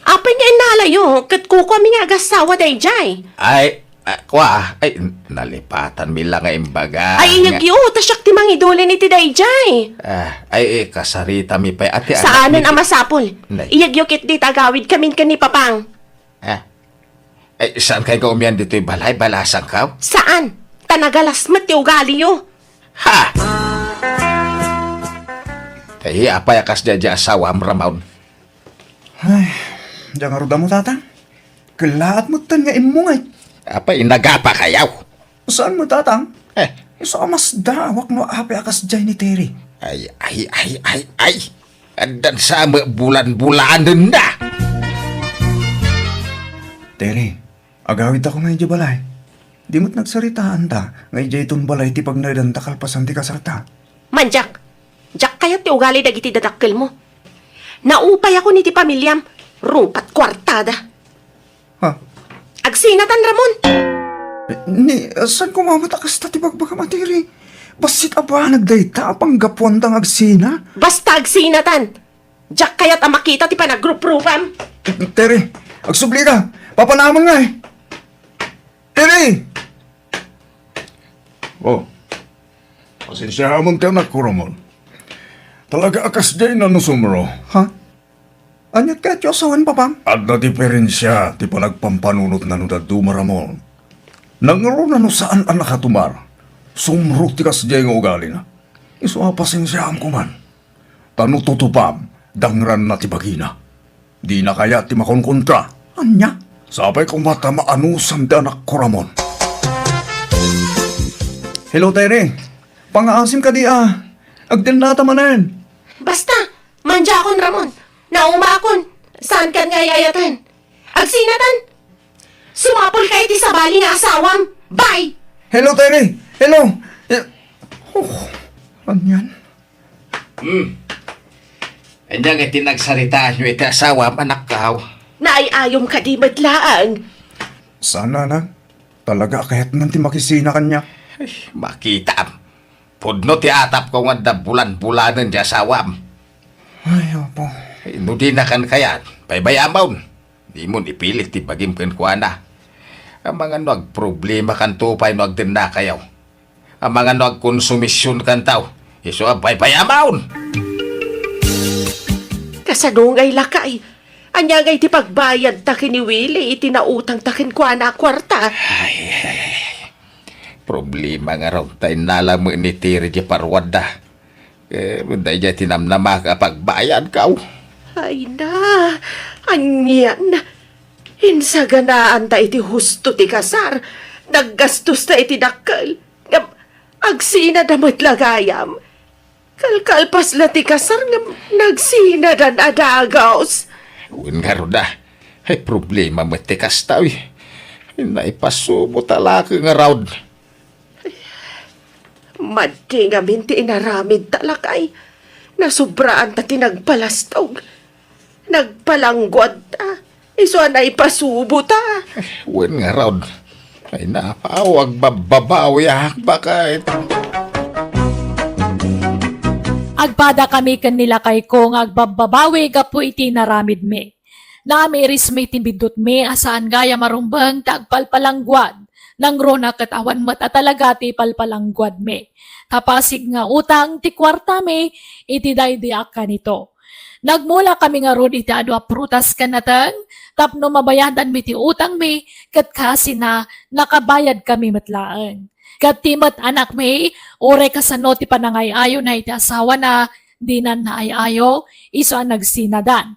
Apay nga innalayo? Ket kukuami nga agassawa daydiay. Ay, ah, kua, ay, nalipatanmi la nga imbaga. Ay, nga iyagyo, ta siak ti mangidulin iti daydiay. Ah, ay, eh, kasaritami pay, ati, anak. Saanen a masapul. Nay. Iyagyo ketdi ta agawidkamin ken ni Papang. Ah, eh, saan kay nga umian ditoy balay? Balasangkaw? Saan? Ta nagalas met ti ugaliyo. Ha! Ay, apay a kasdiay di asawam, Ramon? Ay, diak ngarud ammo, Tatang. Kellaat metten nga immungay. Apay, nagapa kayaw? Saan mo, Tatang? Eh. Isu a masdaawak no apay a kasdiay ni Terry. Ay, ay, ay, ay, ay. Addan sa met bulan-bulanenna. Terry, agawidtako nga idiay balay. Di met nagsaritaanta nga idiay ton balay ti pagnaedanta kalpasan ti kasarta. Mandiak, diak kayat ti ugali dagiti dadakkelmo. Naupayakon iti pamiliam, rupat kuartada. Ha? Agsinatan, Ramon! Ni, saan koma met a kasta ti bagbagam a Terry? Bassit a banag dayta a panggapuanta nga agsina? Basta agsinatan! Diak kayat a makita ti panagruprupam. Terry, agsublika! Papanamon ngay! Terry! Oh, pasensiaamon ti anakko, Ramon. Talaga a kasdiay nanusumro. Ha? Aniat kayatyo a sawen, Papang? Adda diperensia ti panagpampanunotna no dadduma, Ramon. Nangruna no saan a nakatumar, sumro ti kasdiay nga ugalina. Isu a pasensiaam koman. Ta no tutupam, dangranna ti bagina. Dina kayat ti makonkontra. Ania? Sapay koma ta maanusan ti anakko, Ramon. Hello, Terry. Pangaasim kadi a? Agdennata manen. Basta, mandiakon, Ramon. Naumakon. Saankan nga ay-ayaten. Agsinatan. Sumapulka iti sabali nga asawam. Bye! Hello, Terry. Hello. Eh, oh, anian? Hmm. Ania nga iti nagsaritaanyo iti asawam, anakkaw? Naay-ayom kadi met laeng. Saan, Nanang. Talaga a kayatnan ti makisina kaniak. Ay, makitaam. Pudno ti atapko nga adda bulan-bulanen ti asawam. Ay, Apo. Ay, no dinakan kayat, baybay-amon. Dimon ipilit ti bagim kenkuana. Amangan no agproblemakanto pay no agdennakayo. Amangan no agkonsumisionkanto, isu a baybay-amon! Kasano ngay, lakay? Ania ngay ti pagbayadta ken ni Willie iti nautangta kenkuana a kuarta? Ay, ay, ay. Problema ngarud ta innala met ni Terry ti paruadda. Eh, daydiay ti namnama a pagbayadko. Ay na, anian? Insaganaanta iti husto ti kasar, naggastosta iti dakkel, ngem agsinada met la gayam. Kalkalpas la ti kasar ngem nagsinadan a dagus. Wen ngarud a, ay problema met ti kasta, uy. Ay, naipasubo ta la ket ngarud. Madi ngamin ti inaramidta, lakay. Nasobraanta ti nagpalastog. Nagpalangguadta. Isu a naipasubota. Wen ngarud. Ay, napaw, agbabbabawiak, baket. Agpadakami ken ni lakayko nga agbabbabawi gapu iti inaramidmi. Naamirismi ti biddutmi a saan gayam a rumbeng ti agpalpalangguad. Nangruna ket awan met a talaga ti palpalangguadmi. Ta pasig nga utang ti kuartami iti daydi a kanito. Nagmulakami ngarud iti adu a prutas ken nateng tapno mabayadanmi ti utangmi, ket kasina nakabayadkami met laeng. Ket ti met anakmi, uray kasano ti panangay-ayona iti asawana, dinan naay-ayo, isu a nagsinadan.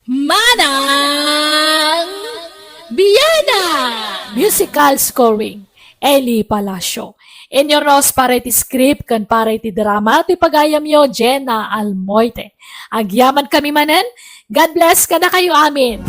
Manang Biana! Musical scoring, Eli Palacio. Inyo runa para iti script ken para iti drama ti pagayamyo, Jenna Almoite. Agyamankami manen, God bless kadakayo amin.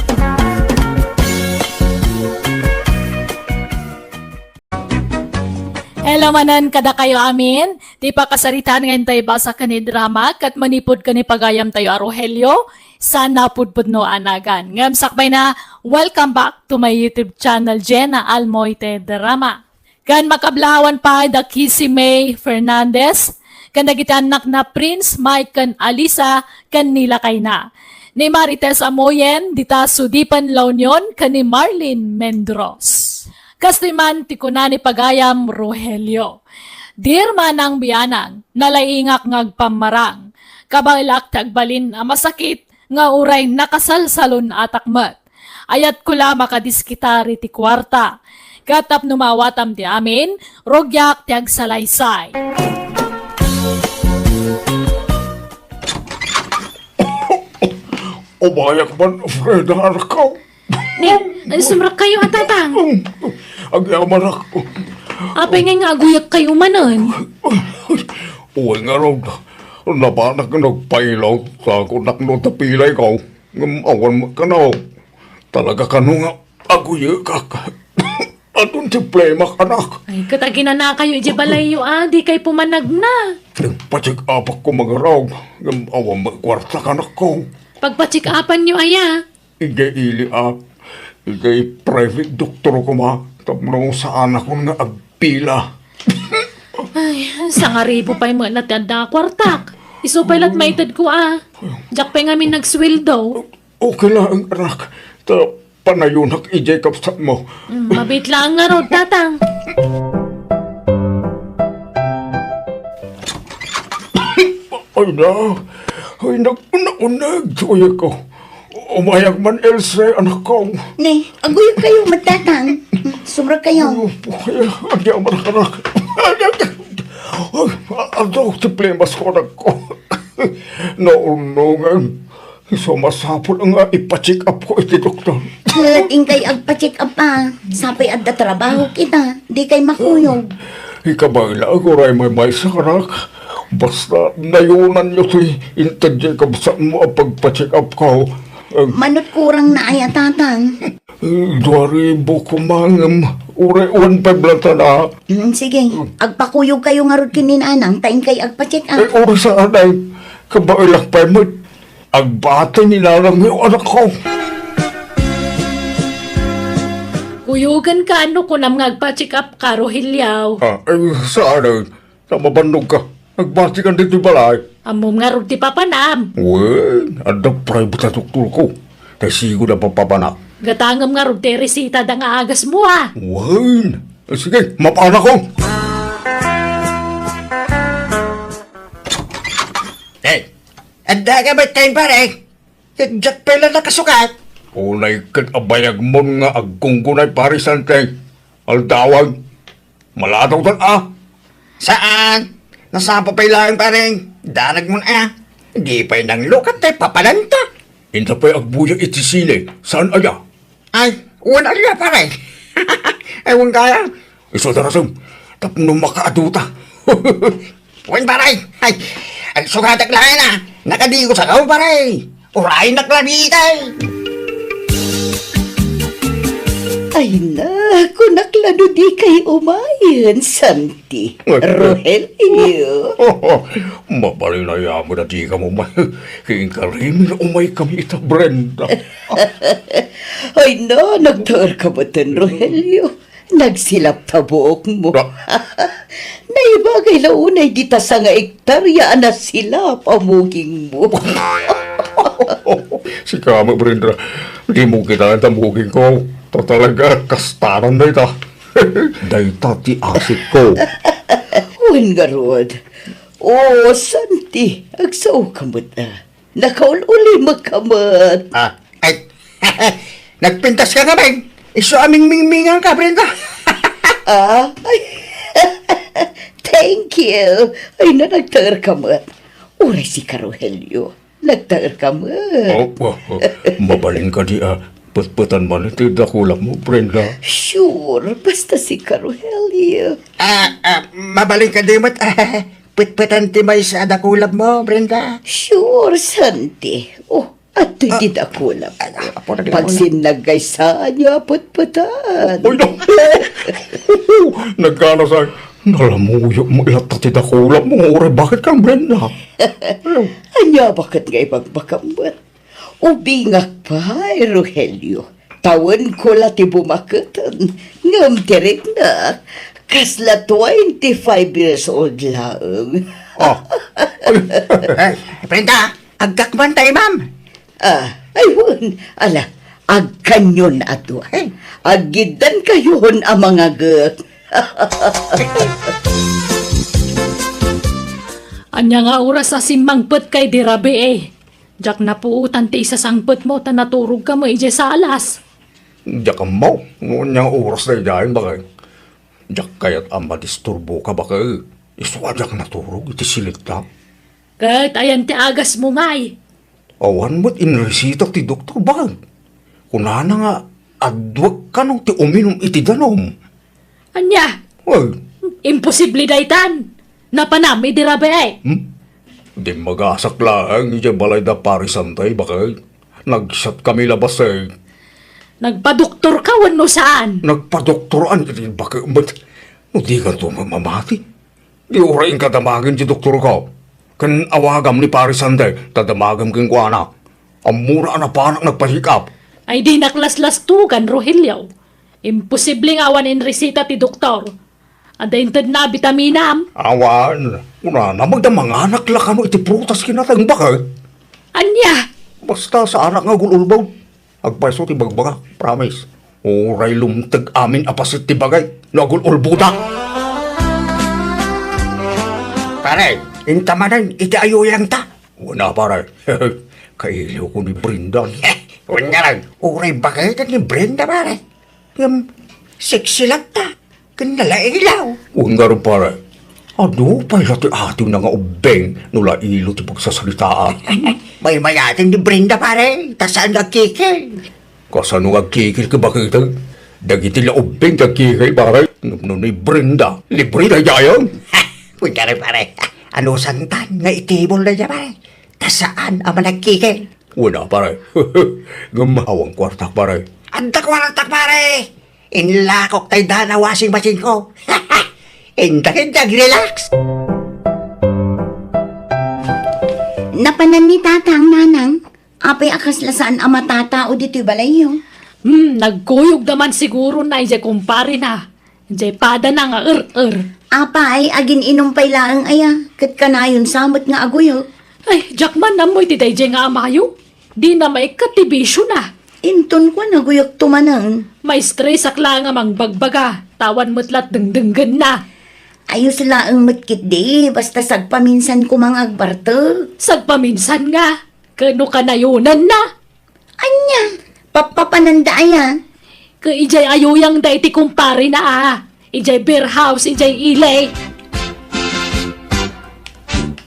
Hello manen kadakayo amin. Ti pakasaritaan nga intay basa ken ni drama ket manipud ken ni pagayamtayo a Rogelio, saan a pudpudno a nagan. Ngem sakbay na, welcome back to my YouTube channel, Jenna Almoite Drama. Ken makablaawan pay da Kissy May Fernandez, ken dagiti annakna Prince Mike ken Alisa ken ni lakayna, ni Marites Amoyen, dita Sudipan La Union, ken ni Marlene Mendros. Kastoy man ti kuna ni pagayam Rogelio, "Dear Manang Bianang, nalaingak nga agpammarang. Kabaelak ti agbalin a masakit nga uray nakasalsalun-atak met. Ayatko la makadiskitar iti kuarta. Ket tapno maawatam ti amin, rugiak ti agsalaysay." Umayak man, Freda, anakko. Ni, ay, sumrek kayo, a, Tatang. Agyamanak. Apay nga nga aguyek kayo manen? Uy, nga raw, nabanak nga nagpailaw, sa kunak no tapilay ko. Ngem awan met kano. Talaga kano nga aguyekak. Adun ti plemak, anak. Ay, ket aginana kayo iti balayyo, a, di kay pumanagna. Nagpa-check up ako, magarog. Ngem awan met kuarta, anakko. Pagpa-check upan yo aya? Idiay ili, a, idiay private doktor koma, tapno saanakon nga agpila. Ay, sangaribu pay met ti adda a kuartak. Isu pay lat maitedko, a. Diak pay ngamin nagsueldo. Okay laeng, anak. Ta panayonak idiay kabsatmo. Mm, mabiit laeng ngarud, Tatang. Ay na, ay, nag-, nauneg, suya ko. Umayak man, Else, anakko. Ni, aguyek kayo, met, Tatang. Sumrek kayo. Ay, agyamanak, anak. Ay, adda ti plemak ko, anakko. Naunongan. Isu masapul nga ipa-check up ko iti doktor. Ket inkay agpa-check up, a. Sapay adda trabaho kita, di kay makuyog. Ikabaela, aguray maymaysa, anak. Basta nayonanyo ti inted diay kabsatmo a pagpa-check up ko. Em. Manut kurang na aya, Tatang? Eh, dua ribu koma ngem, uray one five lang ta na. Mm, sige. Agpakuyog kayo ngarud ken ni Nanang, ta inkay agpa-check up. Eh, uray saan ay. Kabaelak pay met. Agbati ni Nanang yo, anakko. Kuyogan ka, no kunam nga agpa-check up ka, Rogelio. Ah, eh, saan ay. Ta mabannog ka. Agbati ka ditoy balay. Ammom ngarud ti papanam. Wen, adda private a doktor ko. Ta sigud a papapanak. Gatangem ngarud ti resitada nga agasmo, a. Wen. Sige, mapanakon. Eh, adda ka met, pare? Ket diak pay la nakasukat. Unay ket abayagmon nga agkunggunay, pare Sante. Aldawan. Malatawtan, a. Saan? Nasapa pay laeng, pare. Daragmon, a. Di pay nanglukat tay papananta. Inta pay agbuya iti sine. Saan aya? Ay, wen aya, pare. Ay, wen kaya. Isu darasem. Tapno makaaduta. Wen, pare. Ay, agsukatak laeng, a. Nakadigo sa kao, pare. Uray nak la dita. Ay na, kunak la no di kay umayen, Santi. Rogelio. Mabalin a yaman a di ka umay. Ken karimi nga umay kami ita, Brenda. Ay na, nagtaer ka met, Rogelio. Nagsilap ta buokmo. Ah. Naibagay la unay dita sanga ektarya a nasilap a mugingmo. Sika met, Brenda, dimo kitaen ta mugingko. Ta talaga, kastanan dayta. Dayta ti asikko. Wen ngarud. O, Santi, agsaoka met, a. Nakaul-ulimekka met. Ah, ay, nagpintaska ngamin. Isu a mingmingmingan ka, Brenda. Ah, ay, thank you. Ay, na, nagtaerka met. Uray sika, Rogelio. Nagtaerka met. Opo, mabalin kadi a Petpetan man iti dakulapmo, Brenda. Sure, basta sika, Rogelio. Ah, ah, mabalin kadi met petpetan ti maysa a dakulapmo, Brenda? Sure, Santi. Oh, adtoy ti dakulap. Ah, ah, apo, naglaon na. Pagsinnag kay saan nga petpetan. Oy, naku! Nagkana sa, nalamuyo mo ilatta ti dakulapmo, uray bakit kang Brenda? Ania bakit nga ibagbagam met? Ubingak pay, Rogelio. Tawenko la ti bumaketen, ngem ti riknak, kasla twenty-five years old laeng. Ah. Eh, Brenda, agkakman tayo, ma'am. Ah, ay, wen. Ala, agkanyon a dua. Eh. Aggiddan kayon a mangagek. Ania nga oras a simmangpet kay di rabii? Diak napuotan ti isasangpetmo ta naturogka met idiay salas. Diak ammo no ania nga oras daydiay, bakay. Diak kayat a madisturboka, bakay. Isu a diak naturog iti silitna. Ket ayan ti agasmo ngay? Awan met inresita ti doktor, bakay. Kunana nga adwek kano ti uminum iti danum. Ania? Well, imposible daytan. Napanam idi rabii. Hmm? Dimmagasak laeng idiay balay da Pari Santay, bakay. Nagsiatkami labasen. Nagpadoktorka wenno saan? Nagpadoktoran iti bakay met. No dikanto mamati, di uray inka damagen ti doktorko. Ken awagam ni Pari Santay, ta damagem kenkuana. Ammona a napanak nagpa-check up. Ay, dinak laslastugan, Rogelio. Imposible nga awan inresita ti doktor. Adda intedna a bitaminam? Awan. Kunana, magda manganak la kano iti prutas kinateng, bakay. Ania? Basta saanak nga agul-ulbod. Agpayso ti bagbagak, promise. Uray lumteg amin a paset ti bagay no agul-ulbodak. Pare, inta manen iti ayuyangta. Wen a, pare. Kailiwko ni Brenda. Wen ngarud, uray baketen ni Brenda, pare. Ngem, sexy latta. Ken nalailaw. Wen ngarud, pare. Adu pay la ti atiwna nga ubbing no lailo ti pagsasaritaan. Maymayateng ni Brenda, pare. Ta saan nga agkikil. Kasano nga agkikil ket baketen? Dagiti la ubbing ti agkikil, pare. Ngem no ni Brenda, libre daydiay. Wen ngarud, pare. Anusantan nga itibol daydiay, pare. Ta saan a managkikil. Wen a, pare. Ngem awan kuartak, pare. Adda kuartak, pare. Inlakok tay dana washing machine ko. Inta ket agrelax. Napanan ni Tatang, Nanang. Apay a kasla saan a matatao ditoy balayyo? Hmm, nagkuyogda man siguro na idiay kumparena. Idiay padana nga er-er. Apay, agin-inum pay laeng aya, ket kanayon sa met nga aguyog. Ay, diak man ammo iti daydiay nga amayo. Dina maikkat ti bisiona. Inton kua, aguyogto manen. Maistresak laeng a mangbagbaga, ta awan met la dengdenggenna. Ayos laeng met ketdi, basta sagpaminsan koma nga agbartek. Sagpaminsan nga, ket no kanayonanna. Ania, pappapananda aya? Ket idiay ayuyangda iti kumparena a, idiay beer house, idiay ili.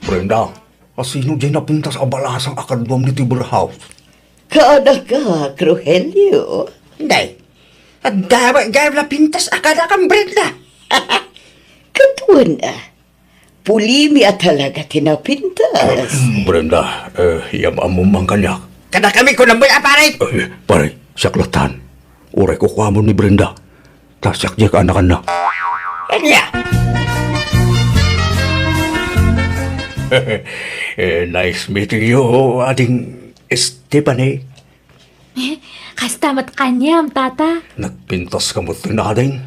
Brenda, asino diay napintas a balasang a kaduam ditoy beer house? Kaanakak, Rogelio. Nay, adda met gayam napintas a kaanakam, Brenda. Ket wen a, pulimi a talaga ti napintas. Brenda, eh, yam-ammom man kaniak. Kadakami kunam met a, pare. Eh, pare, siak lattan. Uray kukuamon ni Brenda. Ta siak diay kaanakanna. Ania? Eh, nice meeting you, Ading Stephanie. Eh, kasta met kaniam, Tata. Nagpintas ka met, Ading.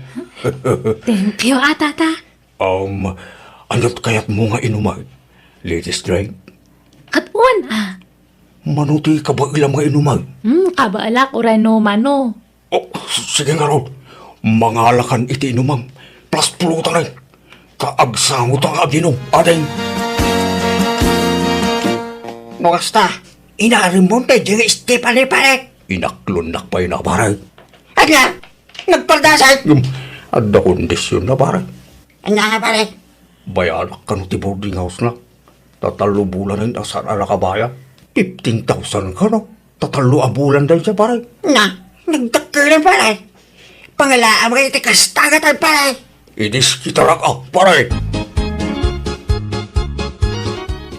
Thank you, a, Tata. Um, ania't kayatmo nga inumay? Latest drink? Ket wen a. Mano ti kabaelam nga inumay? Hmm, kabaelak uray no mano. Oh, s-, sige ngarud. Mangalakan iti inumam. Plus pulutan ay. Ta agsangotan nga aginum, Ading. No kasta, inarimmon daydiay nga Stephanie, pare. Inaklonnak pay na, pare. Ania? Nagpaldasan? Ngem, adda kondisionna, pare. Ania nga, pare? Bayadak kano ti boarding house-na. Ta tallo bulanen a saan a nakabayad. Fifteen thousand kano. Ta tallo a bulan dayta, pare. Na, Nagdakkelan, pare. Pangalaam kayo ti kasta nga tayo, pare. Idiskitarak, ah, pare.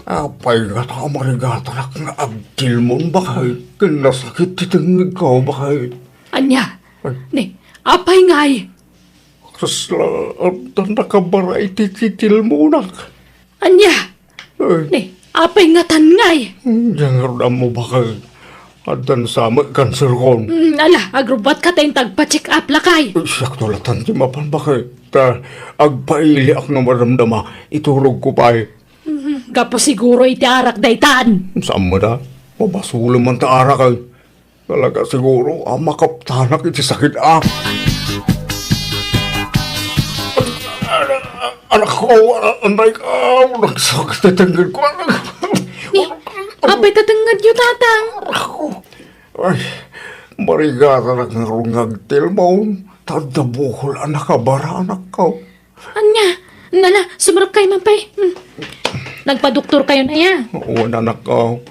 Apay nga ta marigatarak nga agtilmon, bakay? Ken nasakit ti tengngedko, bakay? Ania? Ay. Ni, apay ngay? Kasla, adda nakabara iti titilmonak. Ania? Ay. Ni, apay ngatan ngay? Diak ngarud ammo, bakay. Addan sa met cancer kon. Mm, ala, agrubbuatka ta inta agpa-check up, lakay. Ay, siakto latan ti mapan, bakay. Ta, agpailiak no madamdama, iturogko pay. Mm, gapu siguro iti arak daytan. Saan mo da? Mabasolem man ta arak, ay. Talaga siguro a makaptanak iti sakit a. Anak ko, anay ka, nagsakit ti tengngedko, anak. Ni, apay ti tengngedyo, Tatang? Anak ko. Ay, marigatarak ngarud nga agtilmon, ta adda bukol a nakabara, anak ko. Ania? Nala, sumrek kayo man pay. Hmm. Nagpadoktor kayon aya? Wen, anak ko.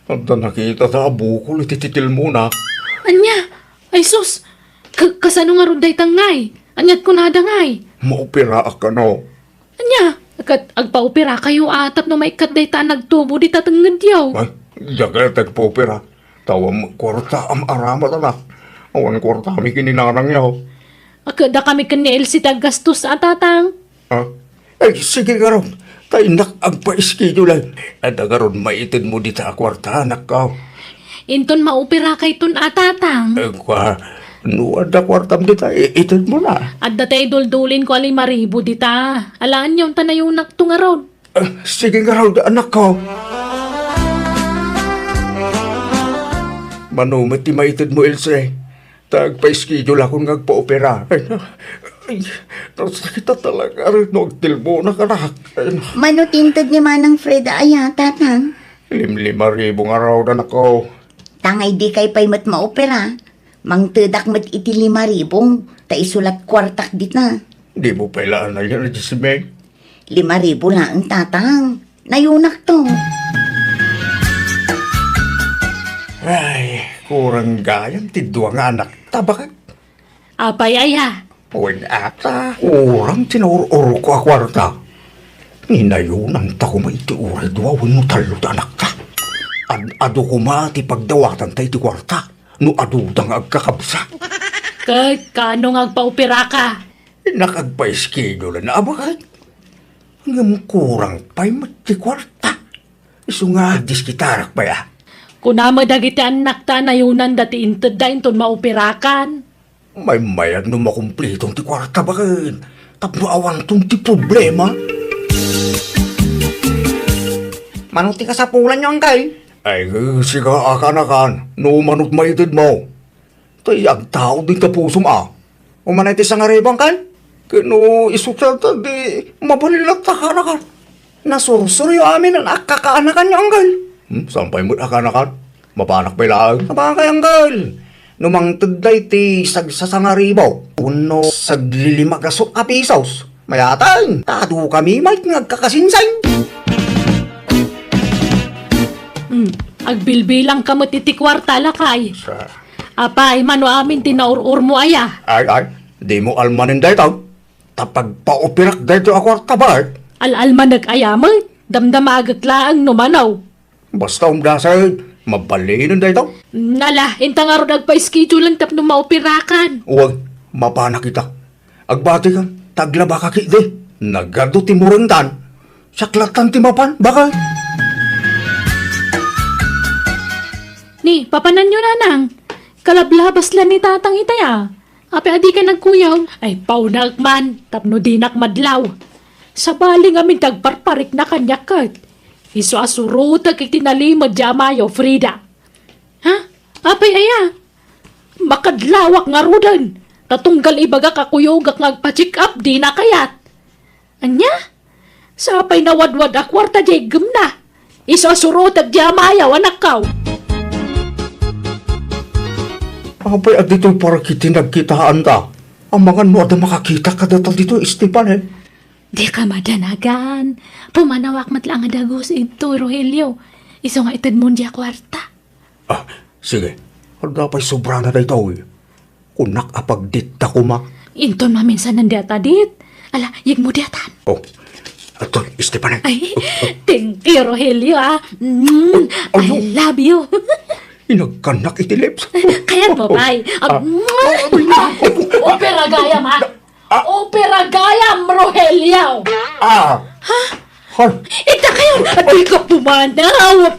Adda nakita ta a bukol iti titilmona. Ania? Ay sus! Ka-, kasano ngarud dayta ngay? Aniat kunada ngay? Maoperaak kano. Ania? Ket agpaopera kayo a tapno maikkat dayta a nagtubo dita tengngedyo. Ay, diak ket agpaopera. Tawam kuarta am aramat, anak. Awan kuartami ken ni nanangyo. Ket dakami ken ni Elsie ti aggastos a, Tatang. Ah? Ay, sige ngarud. Ta innak agpa-schedule. Adda ngarud maitedmo dita a kuarta, anak ko. Inton maopera kayton a, Tatang. Eh, kua, no adda kuartam dita, i-, itedmo na. Adda tay duldulinko a lima ribu dita. Alaanyo ta nayunakto ngarud. Ah, sige ngarud, anak ko. Mano met ti maitedmo, Elsie? Ta agpa-schedule akon nga agpaopera. Ay, na, ay, nasakit a talaga rin no agtilmonak, anak. Ay, na. Mano ti inted ni Manang Freda aya, Tatang? Limlima ribu ngarud, anak ko. Tangay dikay pay met maopera. Mangtedak met iti lima ribu, ta isulat kuartak dita. Di mo pay la anay yan, Jessimaine? Lima ribu laeng, Tatang. Nayunakto. Ay, kurang gayam ti dua nga anakta, baket. Apay aya? Wen, ata, kurang ti naur-urko a kuarta. Ninayunanta koma iti uray dua wenno tallo ti anakta. Ad-adu koma ti pagdawatanta iti kuarta no aduda nga agkakabsat. Ket kaano nga agpaoperaka? Innak agpa-schedule-an a, baket. Ngem kurang pay met ti kuarta. Isu nga agdiskitarak pay a. Kuna met dagiti annakta a nayunanda ti intedda inton maoperakan. Maymayat no makumpliton ti kuarta, baket. Tapno awanton ti problema. Mano ti kasapulanyo, Angkel? Ay, siga a kanakan, no manot maitedmo. Tay agtaud iti pusom a. Umanay ti sangaribu, Angkel? Ket no isosyalta, di mabalin latta kanakan. Nasursuryo amin a kakaanakanyo, Angkel. Hmm, saan pay met a kanakan? Mapanak pay laeng. Sabagay, Angkel. No mangted dayta ti sagsasangaribu wenno saglilima gasut a pisos, mayatan, ta adu kami met nga agkakasinsing. Hmm, agbilbilangka met iti kuarta, lakay. Sa- Apay, mano amin ti naur-urmo aya? Ay, ay, dimo almanen dayta. Ta pagpaoperak dayta a kuarta, baket. Al-almanek aya met? Damdamagek laeng no mano. Basta umdasel, mabalinen dayta. Nala, inta ngarud agpa-schedule-an tapno maoperakan. Uwag, mapanak ita. Agbatikan, ta aglabaka ketdi. Nagadu ti murengtan. Siak lattan ti mapan, baket. Ni, papananyo, nanang. Kalablabas la ni tatang itay a. Apay a dika nagkuyog? Ay, paunaek man, tapno dinak madlaw. Sabali ngamin ti agparparikna kaniak ket. Isu a surotek iti nalimed ti amayo, Frida. Ha? Apay aya? Makadlawak ngaruden, ta tunggal ibagak a kuyogak nga agpa-check up, dina kayat. Ania? Sapay nawadwad a kuarta diay iggemna. Isu a surotek diay amayo, anakko. Apay a ditoy parang iti nagkitaanta? Amangan no adda makakita kadata ditoy, Esteban, eh. Dika madanagan. Pumanawak met la nga dagus idtoy, Rogelio. Isu nga itedmon diay kuarta. Ah, sige. Adda pay sobrana daytoy. Kunak a pagditta koma. Inton maminsanan diata dit. Ala, yegmo diatan. Oh, atoy, Esteban. Ay, thank you, Rogelio, ah. Mm, I love you. Inagkanak iti lips. Kayat mo, bay. Ah, ah, ah, ah, opera gayam, ha? Ah. Opera gayam, Rogelio. Ah. Ha? Hay. Ita kayo, di ka pumanaw.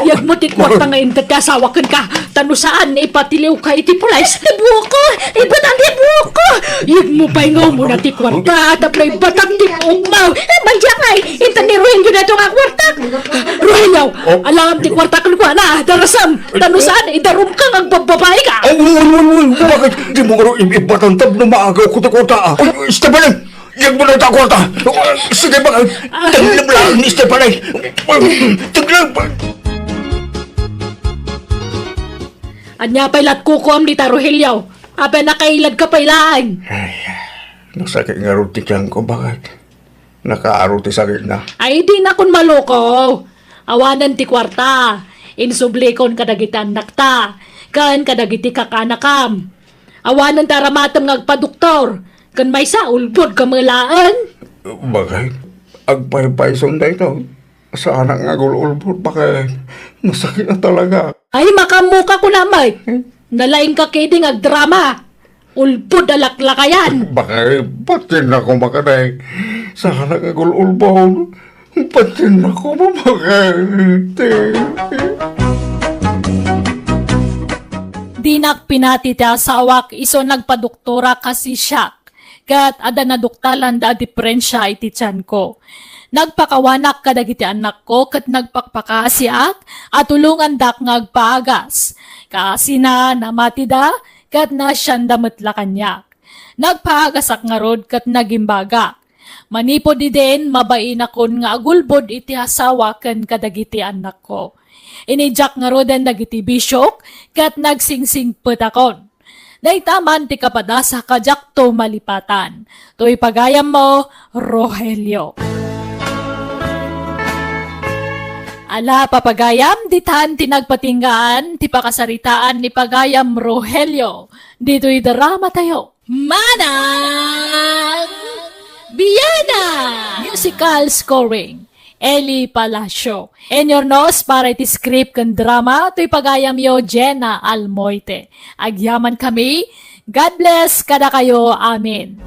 Yegmo ti kuarta nga inted ti asawa kenka. Ta no saan, ipatiliwka iti pulis. Ti buokko, ibatang ti buokko. Yegmo pay nga umuna ti kuarta, tapno ibatang ti buokmo. Eh, mandiay, inted ni Rogelio daytoy nga kuarta. Rogelio, oh, alam ti kuarta kenkuana, darasam. Ta no saan, idarumka nga agbabbabaika. Ay, uy, uy, uy, uy, bakit di mo nga ro-, im-, ibatang tapno maagaw ko ti kuarta, ah? Ay, Esteban, yegmo dayta kuarta. Sige, bakit? Tengneb laeng ni Esteban, ay. Tengneb. Ania pay lat kukuam dita, Rogelio? Apay nakailadka pay laeng. Ay, nasakit ngarud ti tiyanko, bakit? Nakaaro ti sakitna. Ay, dinakon maluko. Awanen ti kuarta. Insublikon kadagiti annakta, ken kadagiti kakaanakam. Awanen ti aramatem nga agpadoktor, ken maysa, ulbodka met laeng. Bakit? Agpaypayson daytoy. Saanak nga agul-ulbod, bakit? Nasakit na talaga. Ay, makaammoka kunam met. Hmm? Nalaingka ketdi nga agdrama. Ulbod a laklakayan. Bakit? Batin ako makadek. Saanak nga agul-ulbod. Batin ako makadek. Dinak pinati ti asawak isu nagpadoktora kasi siak. Ket adda naduktalanda a diperensia iti tianko. Nagpakawanak kadagiti annakko ket nagpakpakaasiak a tulongandak nga agpaagas. Kaasina, namatida, ket naasianda met la kaniak. Nagpaagasak ngarud ket nagimbagak. Manipud idin, mabainakon nga agulbod iti asawa ken kadagiti annakko. Inidiak ngaruden dagiti bisiok ket nagsingsingpetakon. Dayta man ti kapadasak a diakto malipatan. Toy pagayammo, Rogelio. Ala, papagayam, ditan ti nagpatinggaan ti pakasaritaan ni pagayam Rogelio ditoy drama tayo. Manang Biana! Musical scoring, Eli Palacio. Inurnos para iti script ken drama, toy pagayamyo, Jenna Almoite. Agyaman kami. God bless kadakayo. Amen.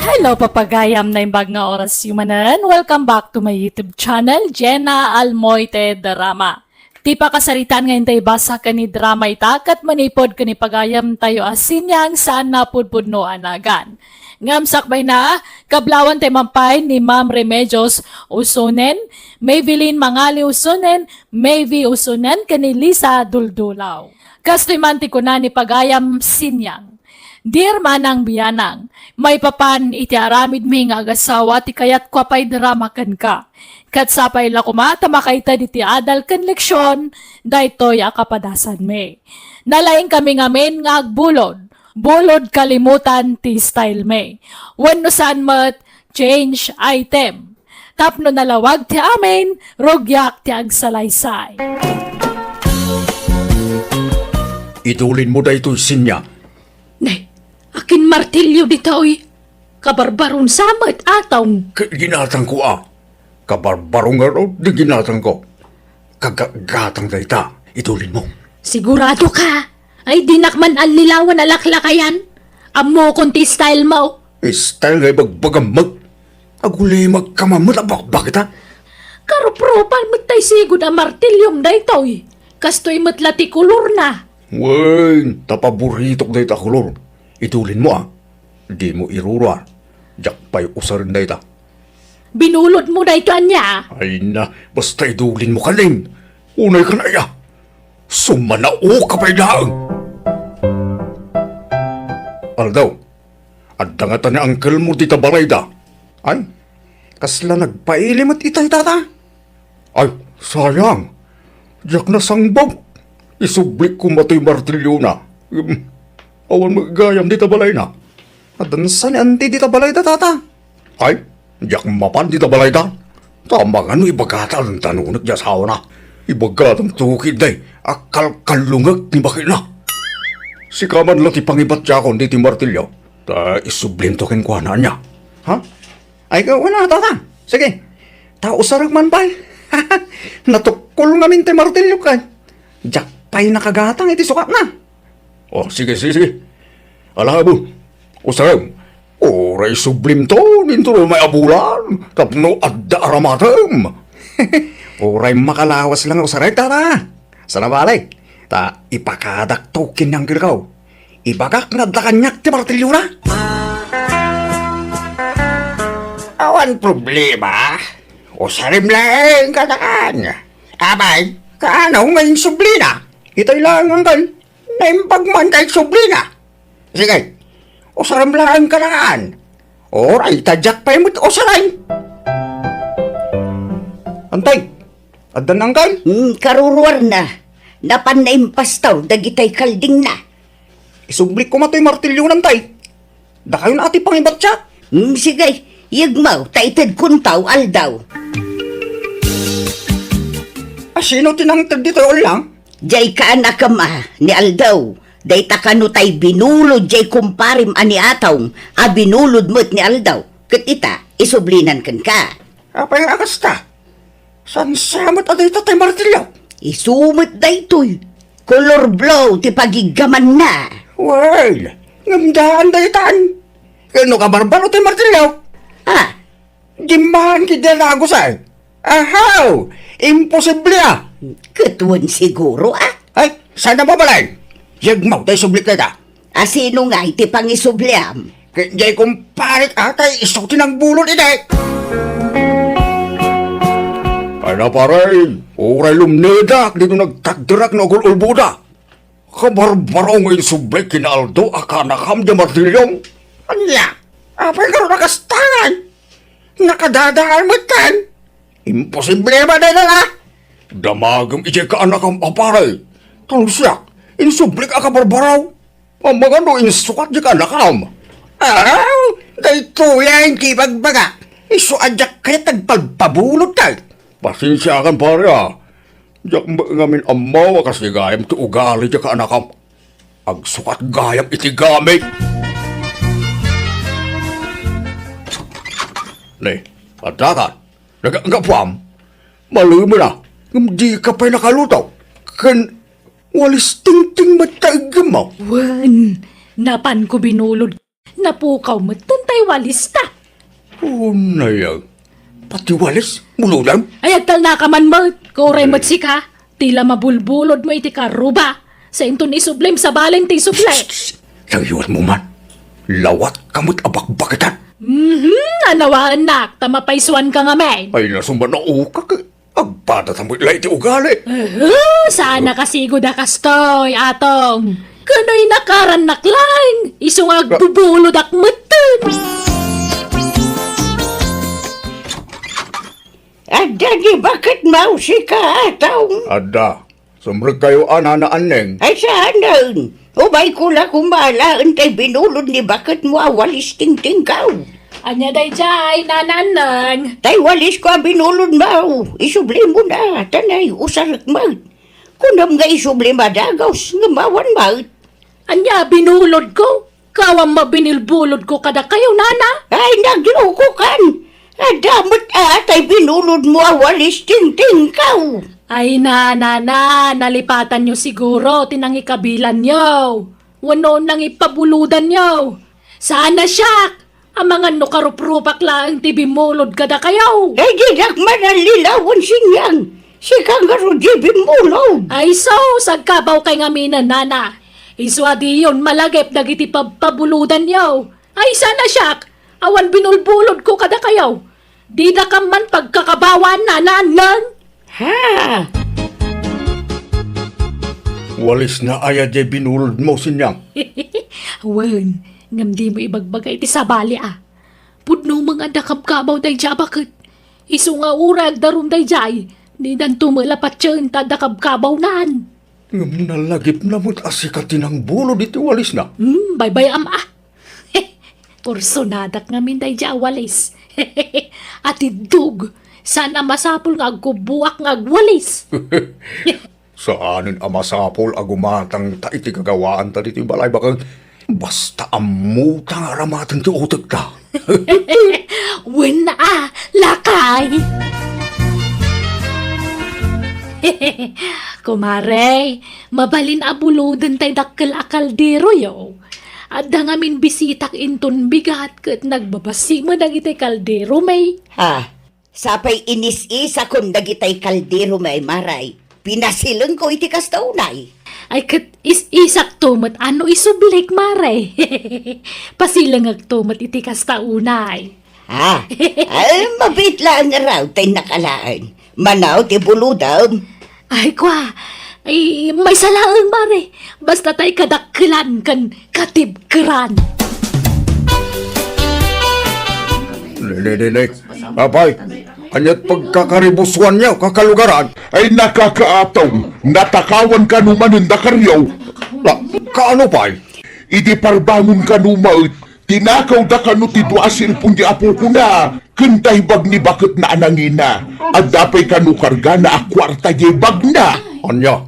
Hello, papagayam, naimbag nga oras yu manen. Welcome back to my YouTube channel, Jenna Almoite Drama. Ti pakasaritaan nga intay basa ken ni drama ita ket manipud ken ni pagayam tayo a Sinyang saan napudpudno a nagan. Ngem sakbay na, kablawan tayo mampay ni Ma'am Remedios Usonen, Maybelline Mangali Usonen, Mayvi Usonen, ken ni Lisa Duldulaw. Kastoy man ti kuna ni pagayam Sinyang. Dear Manang Bianang, maipapan iti aramidmi nga agasawa ti kayatko a pay drama kenka. Ket sapay la koma ta makaited iti adal ken leksion daytoy a kapadasanmi. Nalaingkami ngamin nga agbulod. Bulod kalimutan ti stylemi. Wenno saan met, change item. Tapno nalawag ti amin, rugiak ti agsalaysay. Idulinmo daytoy, Sinya. Ne, akin martilyo ditoy? Kabarbaron sa met, atong. K-, ginatangko a. Kabarbaro ngarud ti ginatangko. Kagatgatang dayta, idulinmo. Sigurado ka? Ay, dinak man allilawan a laklakayan. Ammokon ti style mo. Style nga ibagbagam met. Agulimag ka man met a bakbakit, ha? Karupropan met tay sigud a martilyom daytoy. Kastoy met la ti kolorna. Wen, ta paboritok dayta a kolor. Idulinmo, a. Dimo iruruar. Diak pay usaren dayta. Binulodmo daytoy ania? Ay na, basta idulinmo kanin. Unay ka na, aya. Sumanaoka pay laeng. Aldaw, adda ngata ni angkelmo dita balayda. Ay, kasla nagpaili met itay, tata? Ay, sayang. Diak nasangbag. Isublik koma toy martilyona. Em, awan met gayam dita balayna. Adda sa ni anti dita balayda, tata? Ay, diak mapan dita balayda. Ta mangano ibagata aldaw ta nauneg ti asawana. Ibagatanto ketdi a kalkallungek ti baketna. Sika man la ti pangibatiakon ditoy martilio, ta isublimto kenkuana, ania? Ha? Ay, ka, wala, tata. Sige. Ta usarek man pay. Natukkol ngamin ti martilio ken. Diak pay nakagatang iti sukatna. O, sige, sige, sige. Alabo, usarem, uray sublimto ditoy mayat a bulan tapno adda aramatem. Uray makalawas la nga usarek, tata. Sana bale, ta ipakadakto ken ni Angkelko. Ibagak nga adda kaniak ti martiliona. Awan problema. Usarem laeng kanakan. Apay, kaano nga insublina? Itay laeng, Angkel. Naimbag man ta insublina. Sige, usarem laeng kanakan. Uray ta diak pay met usarem. Antay, addan, Angkel? Hmm, karuruarna. Napanna impastaw dagitay kaldingna. Isublik koma toy martiliona, Antay. Dakayo na ti pangibatiak. Hmm, sige, yegmo, ta itedkonto, Aldaw. A, sino ti nangted ditoy, Ullang? Diay kaanakam a ni Aldaw. Dayta kano tay binulod diay kumparem a ni Atong a binulod met ni Aldaw. Ket ita, isublinan kenka. Apay nga kasta? Saan sa met a dayta tay martilyo? Isu met daytoy. Kolor blue ti pagiggamanna. Well, ngem daan daytan. Ken no kabarbaro ti martilyo? Ah, dimmahan ketdi a naagusay. Ahaw! Imposible a! Ket wen siguro a? Ay, saan a mabalin? Yegmo tay sublik dayta. A sino ngay ti pangisubliam? Ket diay kumparek a tay isu ti nangbulod idi. Ay na, pare, uray lumnedak ditoy nagtagderak no agul-ulboda. Kabarbaro nga insubli ken ni Aldaw a kaanakam diay martilyom. Ania? Apay ngarud a kasta ngay? Nakadadaan metten. Imposible met dayta a. Damagem idiay kaanakam a pare. Ta no siak, insublik a kabarbaro. Amangan no insukat diay kaanakam. Aw, daytoyen ti ibagbaga. Isu a diak kayat agpabpabulod tay. Pasensiakan, pare, a. Diak met ngamin ammo a kasdi gayam ti ugali diay kaanakam. Agsukat gayam iti gamit. Ne, addakan. Naganggapuam. Malemen a. Ngem dika pay nakaluto. Ken walis tingting met ta iggemmo. Wen, napanko binulod. Napukaw metten tay walista. Unay a. Pati walis, bulodem? Ay, agtalnaka man met. Kuray met sika. Ti la mabulbulodmo iti karuba. Sainton isublem, sabalen ti isublem. Shh, shh, shh. Sayoatmo man. Lawatka met a bakbaketan. Mhm, anawaennak, ta mapaysuanka ngamin. Ay, nasumba, naukak. Agpadata met la iti ugali. Uhu, saan a kasigud a kastoy, Atong. Kanoy nakarannak laeng, isu nga agbubulodak metten. Adda ni baketmo sika, Atong? Adda. Sumrekkayo a, Nana Anneng. Ay, saanen. Umayko la koma alaen tay binulod ni baketmo a walis tingtingkaw. Ania daydiay, Nana Anneng? Tay walisko a binulodmo, isublimon a, ta nay usarek met. Kunam nga isublem a dagus, ngem awan met. Ania a binulodko? Kawam a binulbulodko kadakayo, Nana? Ay, naglukokan! Adda met a tay binulodmo a walis tingtingkaw. Ay, Nana, nalipatanyo siguro ti nangikabilanyo wenno nangipabulodanyo. Saan a siak, amangan no karuprupak laeng ti bimmulod kadakayo. Ay, dinak man allilawen, Sinyang. Sika ngarud ti bimmulod. Ay, sus, agkabawkay ngaminen, Nana. Isu a diyon malagip dagiti pabpabulodanyo. Ay, saan a siak, awan binulbulodko kadakayo. Didakam man pagkakabawan, Nana Anneng. Ha? Walisna aya diay binulodmo, Sinyang? Wen, ngem dimo ibagbaga iti sabali a. Pudno met nga adda kabkabaw daydiay a baket. Isu nga uray agdarum daydiay, didanto met la patien ta adda kabkabawnan. Ngem nalagipna met a sika ti nangbulod iti walisna. Hmm, baybay-am a. Kursonadak ngamin daydiay a walis. Atiddog, Saan a masapul nga agkubboak nga agwalis. Saanen a masapul a gumatangta iti gagawaanta ditoy balay, baket basta ammota nga aramaten ti utekta. Wen a, lakay. Kumare, mabalin a buloden tay dakkel a kalderoyo. Adda ngamin bisitak inton bigat ket nagbabasi met dagiti kalderomi. Ha? Sapay inis-isakon dagitay kalderomi, Mare. Pinasilengko iti kasta unay. Ay, ket is-isakto met a no isublik, Mare. Pasilengekto met iti kasta unay. Ah, ay, mabiit laeng nga raw tay nakalaen. Manaw ti bulodem. Ay, kwa. Ay, maysa laeng, Mare. Basta tay kadakkelan ken katibkeran. Ne, ne, ne, ne. Apay, ania't pagkakaribusuanyo, kakalugaran? Ay, nakakaatong, natakawan kano manen dakariyo. La, kaano pay? Idi parbangon kano met, tinakawda kano ti dua a cellphone di apokona, ken tay bag ni baketna a nangina. Adda pay kano kargana a kuarta diay bagna. Ania?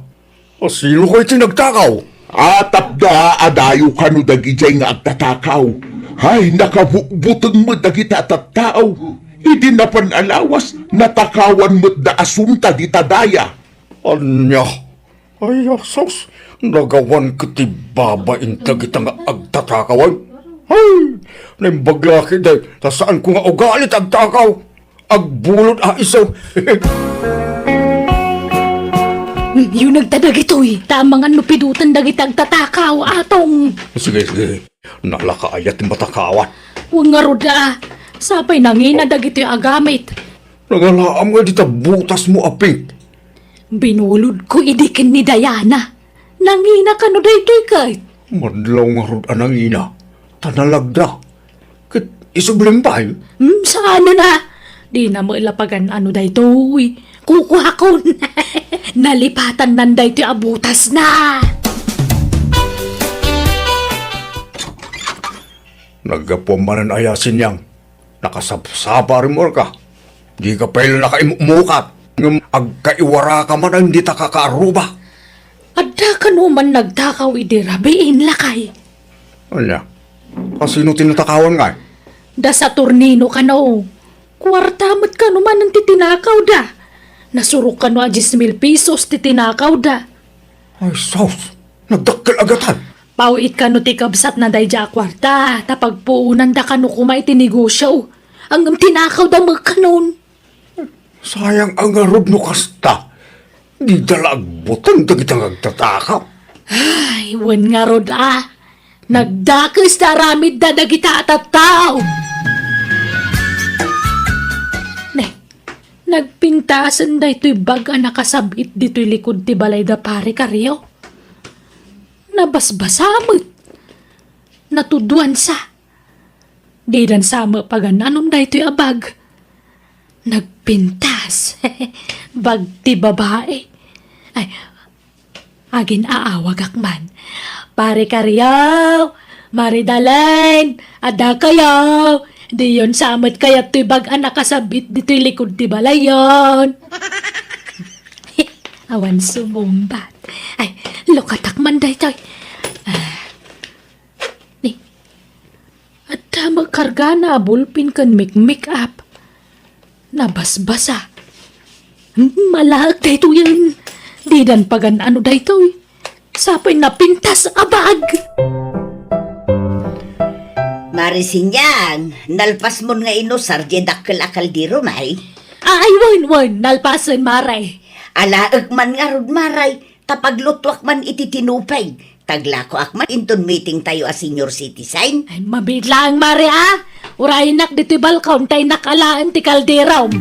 A, sino kay ti nagtakaw? Atapda a dayo kano dagidiay nga agtatakaw. Ay, nakabutbuteng met dagita a tattao. Idi napan a lawas, natakawan met da a sunta dita daya. Ania? Ay, a sus, nagawan ket ti babain dagita nga agtatakaw, ay. Ay, naimbag la ketdi, ta saanko nga ugali ti agtakaw. Agbulod a isu. Yunegta dagitoy, ta amangan no pidoten dagiti agtatakaw, Atong. Sige, sige. Nalaka aya ti matakawan. Wen ngarud a, sapay nangina dagitoy a gamit. Nangalaam nga dita butasmo a pink. Binulodko idi ken ni Diana. Nangina kano daytoy ket? Madlaw ngarud a nangina, ta nalagda. Ket isublim pay? Hmm, saanen a. Dina met la pagan-ano daytoy. Kukuakon. Nalipatannan daytoy a butasna. Naggapuam manen aya, Sinyang? Nakasapsapa a rimmuarka. Dika pay la nakaimukmukat ngem agkaiwaraka manen dita kakaarruba. Adda kano man nagtakaw idi rabiin, lakay? Ania? Kasino ti natakawan ngay? Da Saturnino kano. Kuarta met kano manen ti tinakawda. Nasurok kano a dies mil pesos ti tinakawda. Ay, sus! Nagdakkel a gatad! Paw-it kano ti kabsatna daydiay a kuarta, ta pagpuonanda kano koma iti negosio. Ngem tinakawda met kanon. Sayang a ngarud no kasta. Dida la agbuteng dagita nga agtatakaw. Ay, wen ngarud a. Nagdakes ti aramidda dagita a tattao. Ne, nagpintasen daytoy bag a nakasab-it ditoy likud ti balay da Pare Kario. Nabasbasa met. Natuduansa. Didan sa met pagan-anom daytoy a bag. Nagpintas. Bag ti babai. Ay, agin-aawagak man. Pare Kario, Mare Dalen, adda kayo. Diyon sa met kayat toy bag a nakasab-it ditoy likud ti balayon. Awan sumungbat. Ay, lukatak man daytoy. Ah, ni, adda met kargana a bulpin ken make-make up. Nabasbasa. Hmm, malaek daytoyen. Didan pagan-ano daytoy. Sapay napintas a bag. Mare Sinyang, nalpasmon nga inusar diay dakkel a kaldero, Mare? Ay, wen, wen, nalpasen, Mare. Alaek man ngarud, Mare. Ta paglutoak man iti tinupay, taglakoak man inton meeting tayo a senior citizen. Ay, mabiit laeng, Mare, a. Urayennak ditoy balkon ta innak alaen ti kalderom.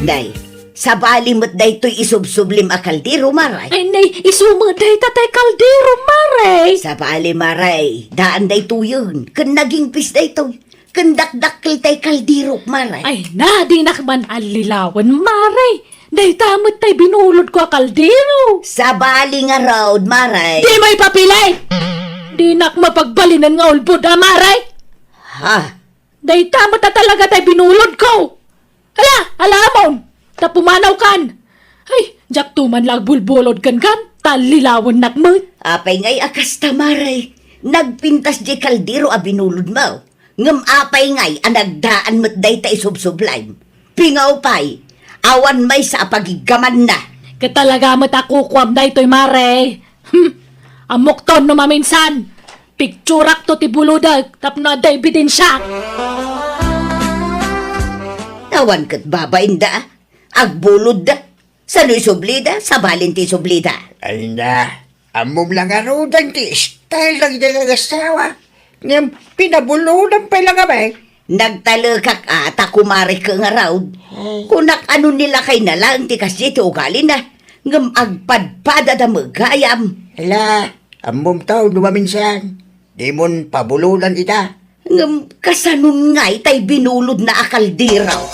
Nay, sabali met daytoy isubsublim a kaldero, Mare. Ay, nay, isu met dayta tay kaldero, Mare. Sabali, Mare. Daan daytoyen. Ken nagingpis daytoy. Ken dakdakkel tay kalderok, Mare. Ay na, dinak man allilawen, Mare. Dayta met tay binulodko a kaldero. Sabali ngarud, Mare. Di maipapili! Dinak mapagbalinen nga ulbod, a, Mare. Ha? Dayta met a talaga tay binulodko. Ala, alamon! Ta pumanawkan! Ay, diak to man la agbulbulod kenkan, ta lilawennak met. Apay ngay a kasta, Mare? Nagpintas di kaldero a binulodmo. Ngem apay ngay a nagdaan met dayta isubsublaem? Pingaw pay, awan maysa a pagiggamanna. Ket talaga met a kukuam daytoy, Mare. Hmm, ammokton no maminsan. Picturak to ti bulodek tapno adda ebidensiak. Awan ket babainda, agbulodda. Sano isublida? Sabalin ti isublida. Ay na, ammom la ngaruden ti style dagiti agassawa. Ngem pinabulodan pay la ngamin. Nagtalekak a ta kumarek ngarud. Ay. Kunak a no ni lakayna laeng ti kasdi ti ugalina. Ngem agpadpadada met gayam. Ala, ammom to no maminsan. Dimon pabulodan ita. Ngem kasanon ngay tay binulodna a kaldero?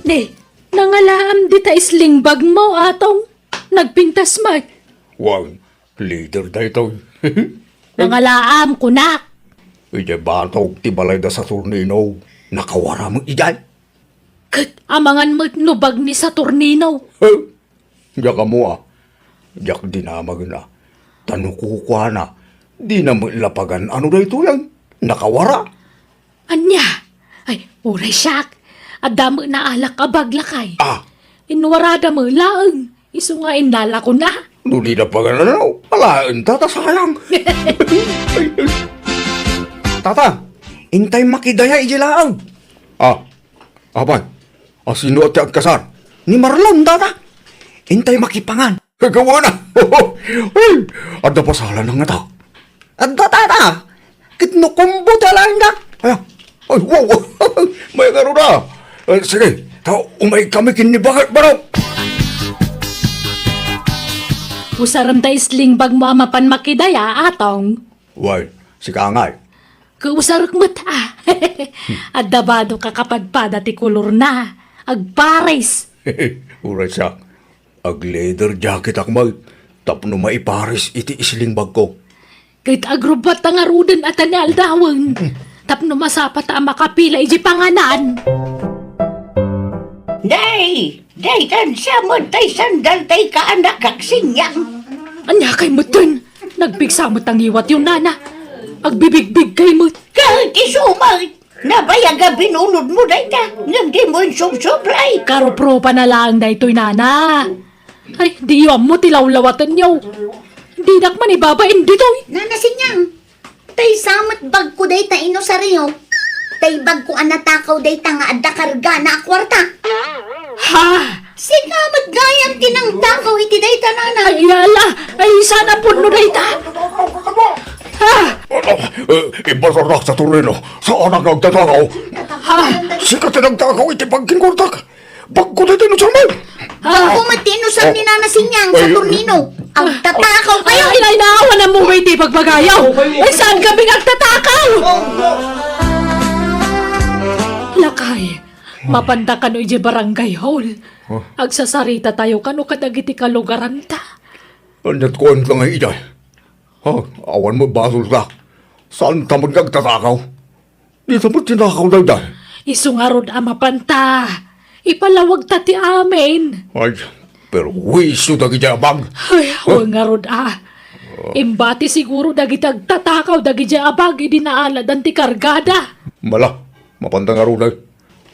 Ne, nangalaam dita sling bagmo, Atong. Nagpintas met. Wen, leader daytoy. Nangalaam, kunak. Idiay batog ti balayda Saturnino, nakawara met idiay. Ket amangan met no bag ni Saturnino. Huh? Diak ammo a. Diak dinamagen a. Ta no kukuana, dina met la pagan-ano daytoy a nakawara. Ania? Ay, uray siak. Adda met naalak a bag, lakay. Ah. Inwarada met laeng. Isu nga inlalakona. No dina pagan-ano, alaenta ta sayang. Tata, intay makidaya idiay laeng. Ah, apay, a sino a ti agkasar? Ni Marlon, tata. Intay makipangan. Gawana. Ay, adda pasalan nga ta. Adda, tata. Ket no kumbo ti alaenna. Ay, ay, wow. May ngarud a. Eh, sige, ta umay kami ken ni Bakit Barok. Usarem ta sling bagmo a mapan makidaya, Atong. Wen, sika ngay. Kausarek met, ah. Adda badok a kapadpada ti kolorna. Agpares. Uray siak. Ag-leather jacketak met tapno maipares iti sling bagko. Ket agrubbuatta ngaruden a ta ni aldawen tapno masapata a makapila iti panganan. Day! Day, tansa met tay sandal tay kaanak, Kak Sinyang. Ania kay metten? Nagpigsa met a ngiwatyo, nana. Agbibigbig kay met. Ket isu met, nabayag a binulodmo dayta, ngem dimo insubsublay. Karuprupana laeng daytoy, nana. Ay, diyo ammo ti lawlawatenyo. Dinak man ibabain ditoy. Nana Sinyang, tay sa met bagko dayta inusaryo. Tay bagko a natakaw dayta nga adda kargana a kuarta. Ha? Sika met gayam ti nangtakaw iti dayta, nana. Ay, ala! Ay, saan a pudno dayta? Ha? Eh, imbasarnak, Saturnino. Saanak nga agtatakaw. Ha? Sika ti nagtakaw iti pagkinkuartak. Bagko dayta inusarmo. Ha? Bagko met ti inusar ni Nana Sinyang, Saturnino. Agtatakaw kayo. Ay, ay, naawan mo ba iti pagbagayo? Ay, saan kami agtatakaw? Lakay. Mapanda kano idiay barangay hall. Huh? Agsasarita tayo kano kadagiti kalugaranta. Aniat kuan ka nga idiay? Ha? Awan mo basol ka? Saan ta met nga agtatakaw? Di ta met tinakaw daydiay. Isu ngarud a mapanta. Ipalawag ta ti amin. Ay, perwisyo dagiti abag. Ay, huh? Awan ngarud a. Imbati siguro dagiti agtatakaw dagiti abag idi naaladan ti kargada. Mala, mapanda ngarud ay.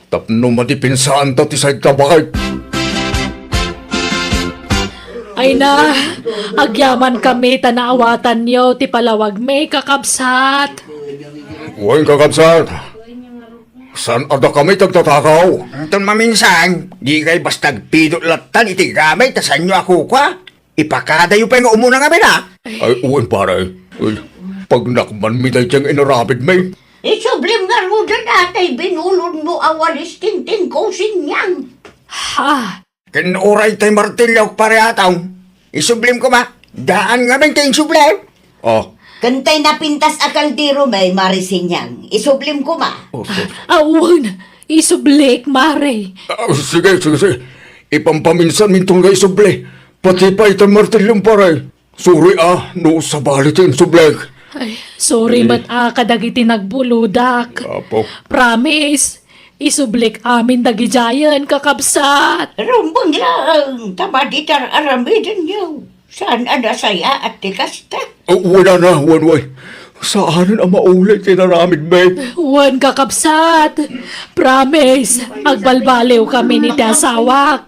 Tapno madipensaan ta ti saydta baket. Ay na, agyaman kami ta naawatanyo ti palawagmi, kakabsat. Wen, kakabsat. Saan a dakami ti agtatakaw? Inton maminsan, dikay basta agpidot lattan iti gamit ta saanyo a kukua. Ipakadayo pay nga umuna ngamin, a? Ay, wen, pare. Uy, pagnakmanmi daydiay nga inaramidmi. Isublim ngaruden a tay binulodmo a walis tintingko, Sinyang. Ha? Ken uray tay martiliok, pare Atong. Isublim koma. Daan ngamin ti insublim. Ah. Ken tay napintas a kalderomi, Mare Sinyang. Isublim koma. Oh, sus. Awan, isublik, Mare. Ah, sige, sige, sige. Ipampaminsanmi inton nga isubli. Pati pay tay martiliom, pare. Sorry, a, no sabali ti insublik. Ay, sorry met a kadagiti nagbulodak. Apo. Promise, Isublik amin dagidiayen, kakabsat. Rumbeng laeng, ta madi ti ar-aramidenyo. Saan a nasayaat ti kasta? Oh, wala na, wen, wen. Saanen a maulit ti inaramidmi. Wen, kakabsat. Promise, agbalbaliwkamin iti asawak.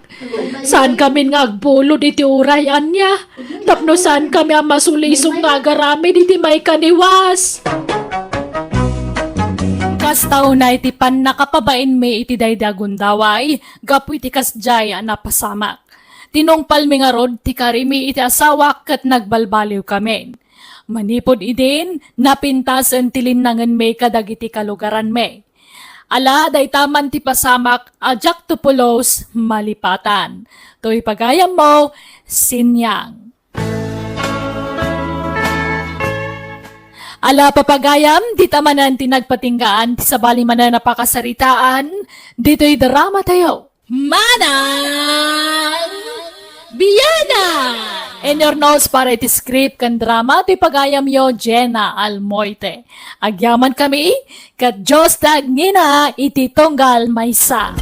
Saan kamin nga agpulod iti uray ania, tapno saan kami a masulisog nga agaramid iti maikaniwas. Kasta unay ti pannakapabainmi iti daydi a gundaway gapu iti kasdiay a napasamak. Tinungpalmi ngarud ti karimi iti asawak ket nagbalbaliwkamin. Manipud idin, napintasen ti linnangenmi kadagiti kalugaranmi. Ala, dayta man ti pasamak a diak to pulos malipatan. Toy pagayammo, Sinyang. Ala, papagayam, dita manen ti nagpatinggaan ti sabali manen a pakasaritaan ditoy drama tayo. Manang Biana! In your notes para iti script ken drama ti pagayamyo, Jenna Almoite. Agyaman kami, ket Dios ti agngina iti tunggal maysa.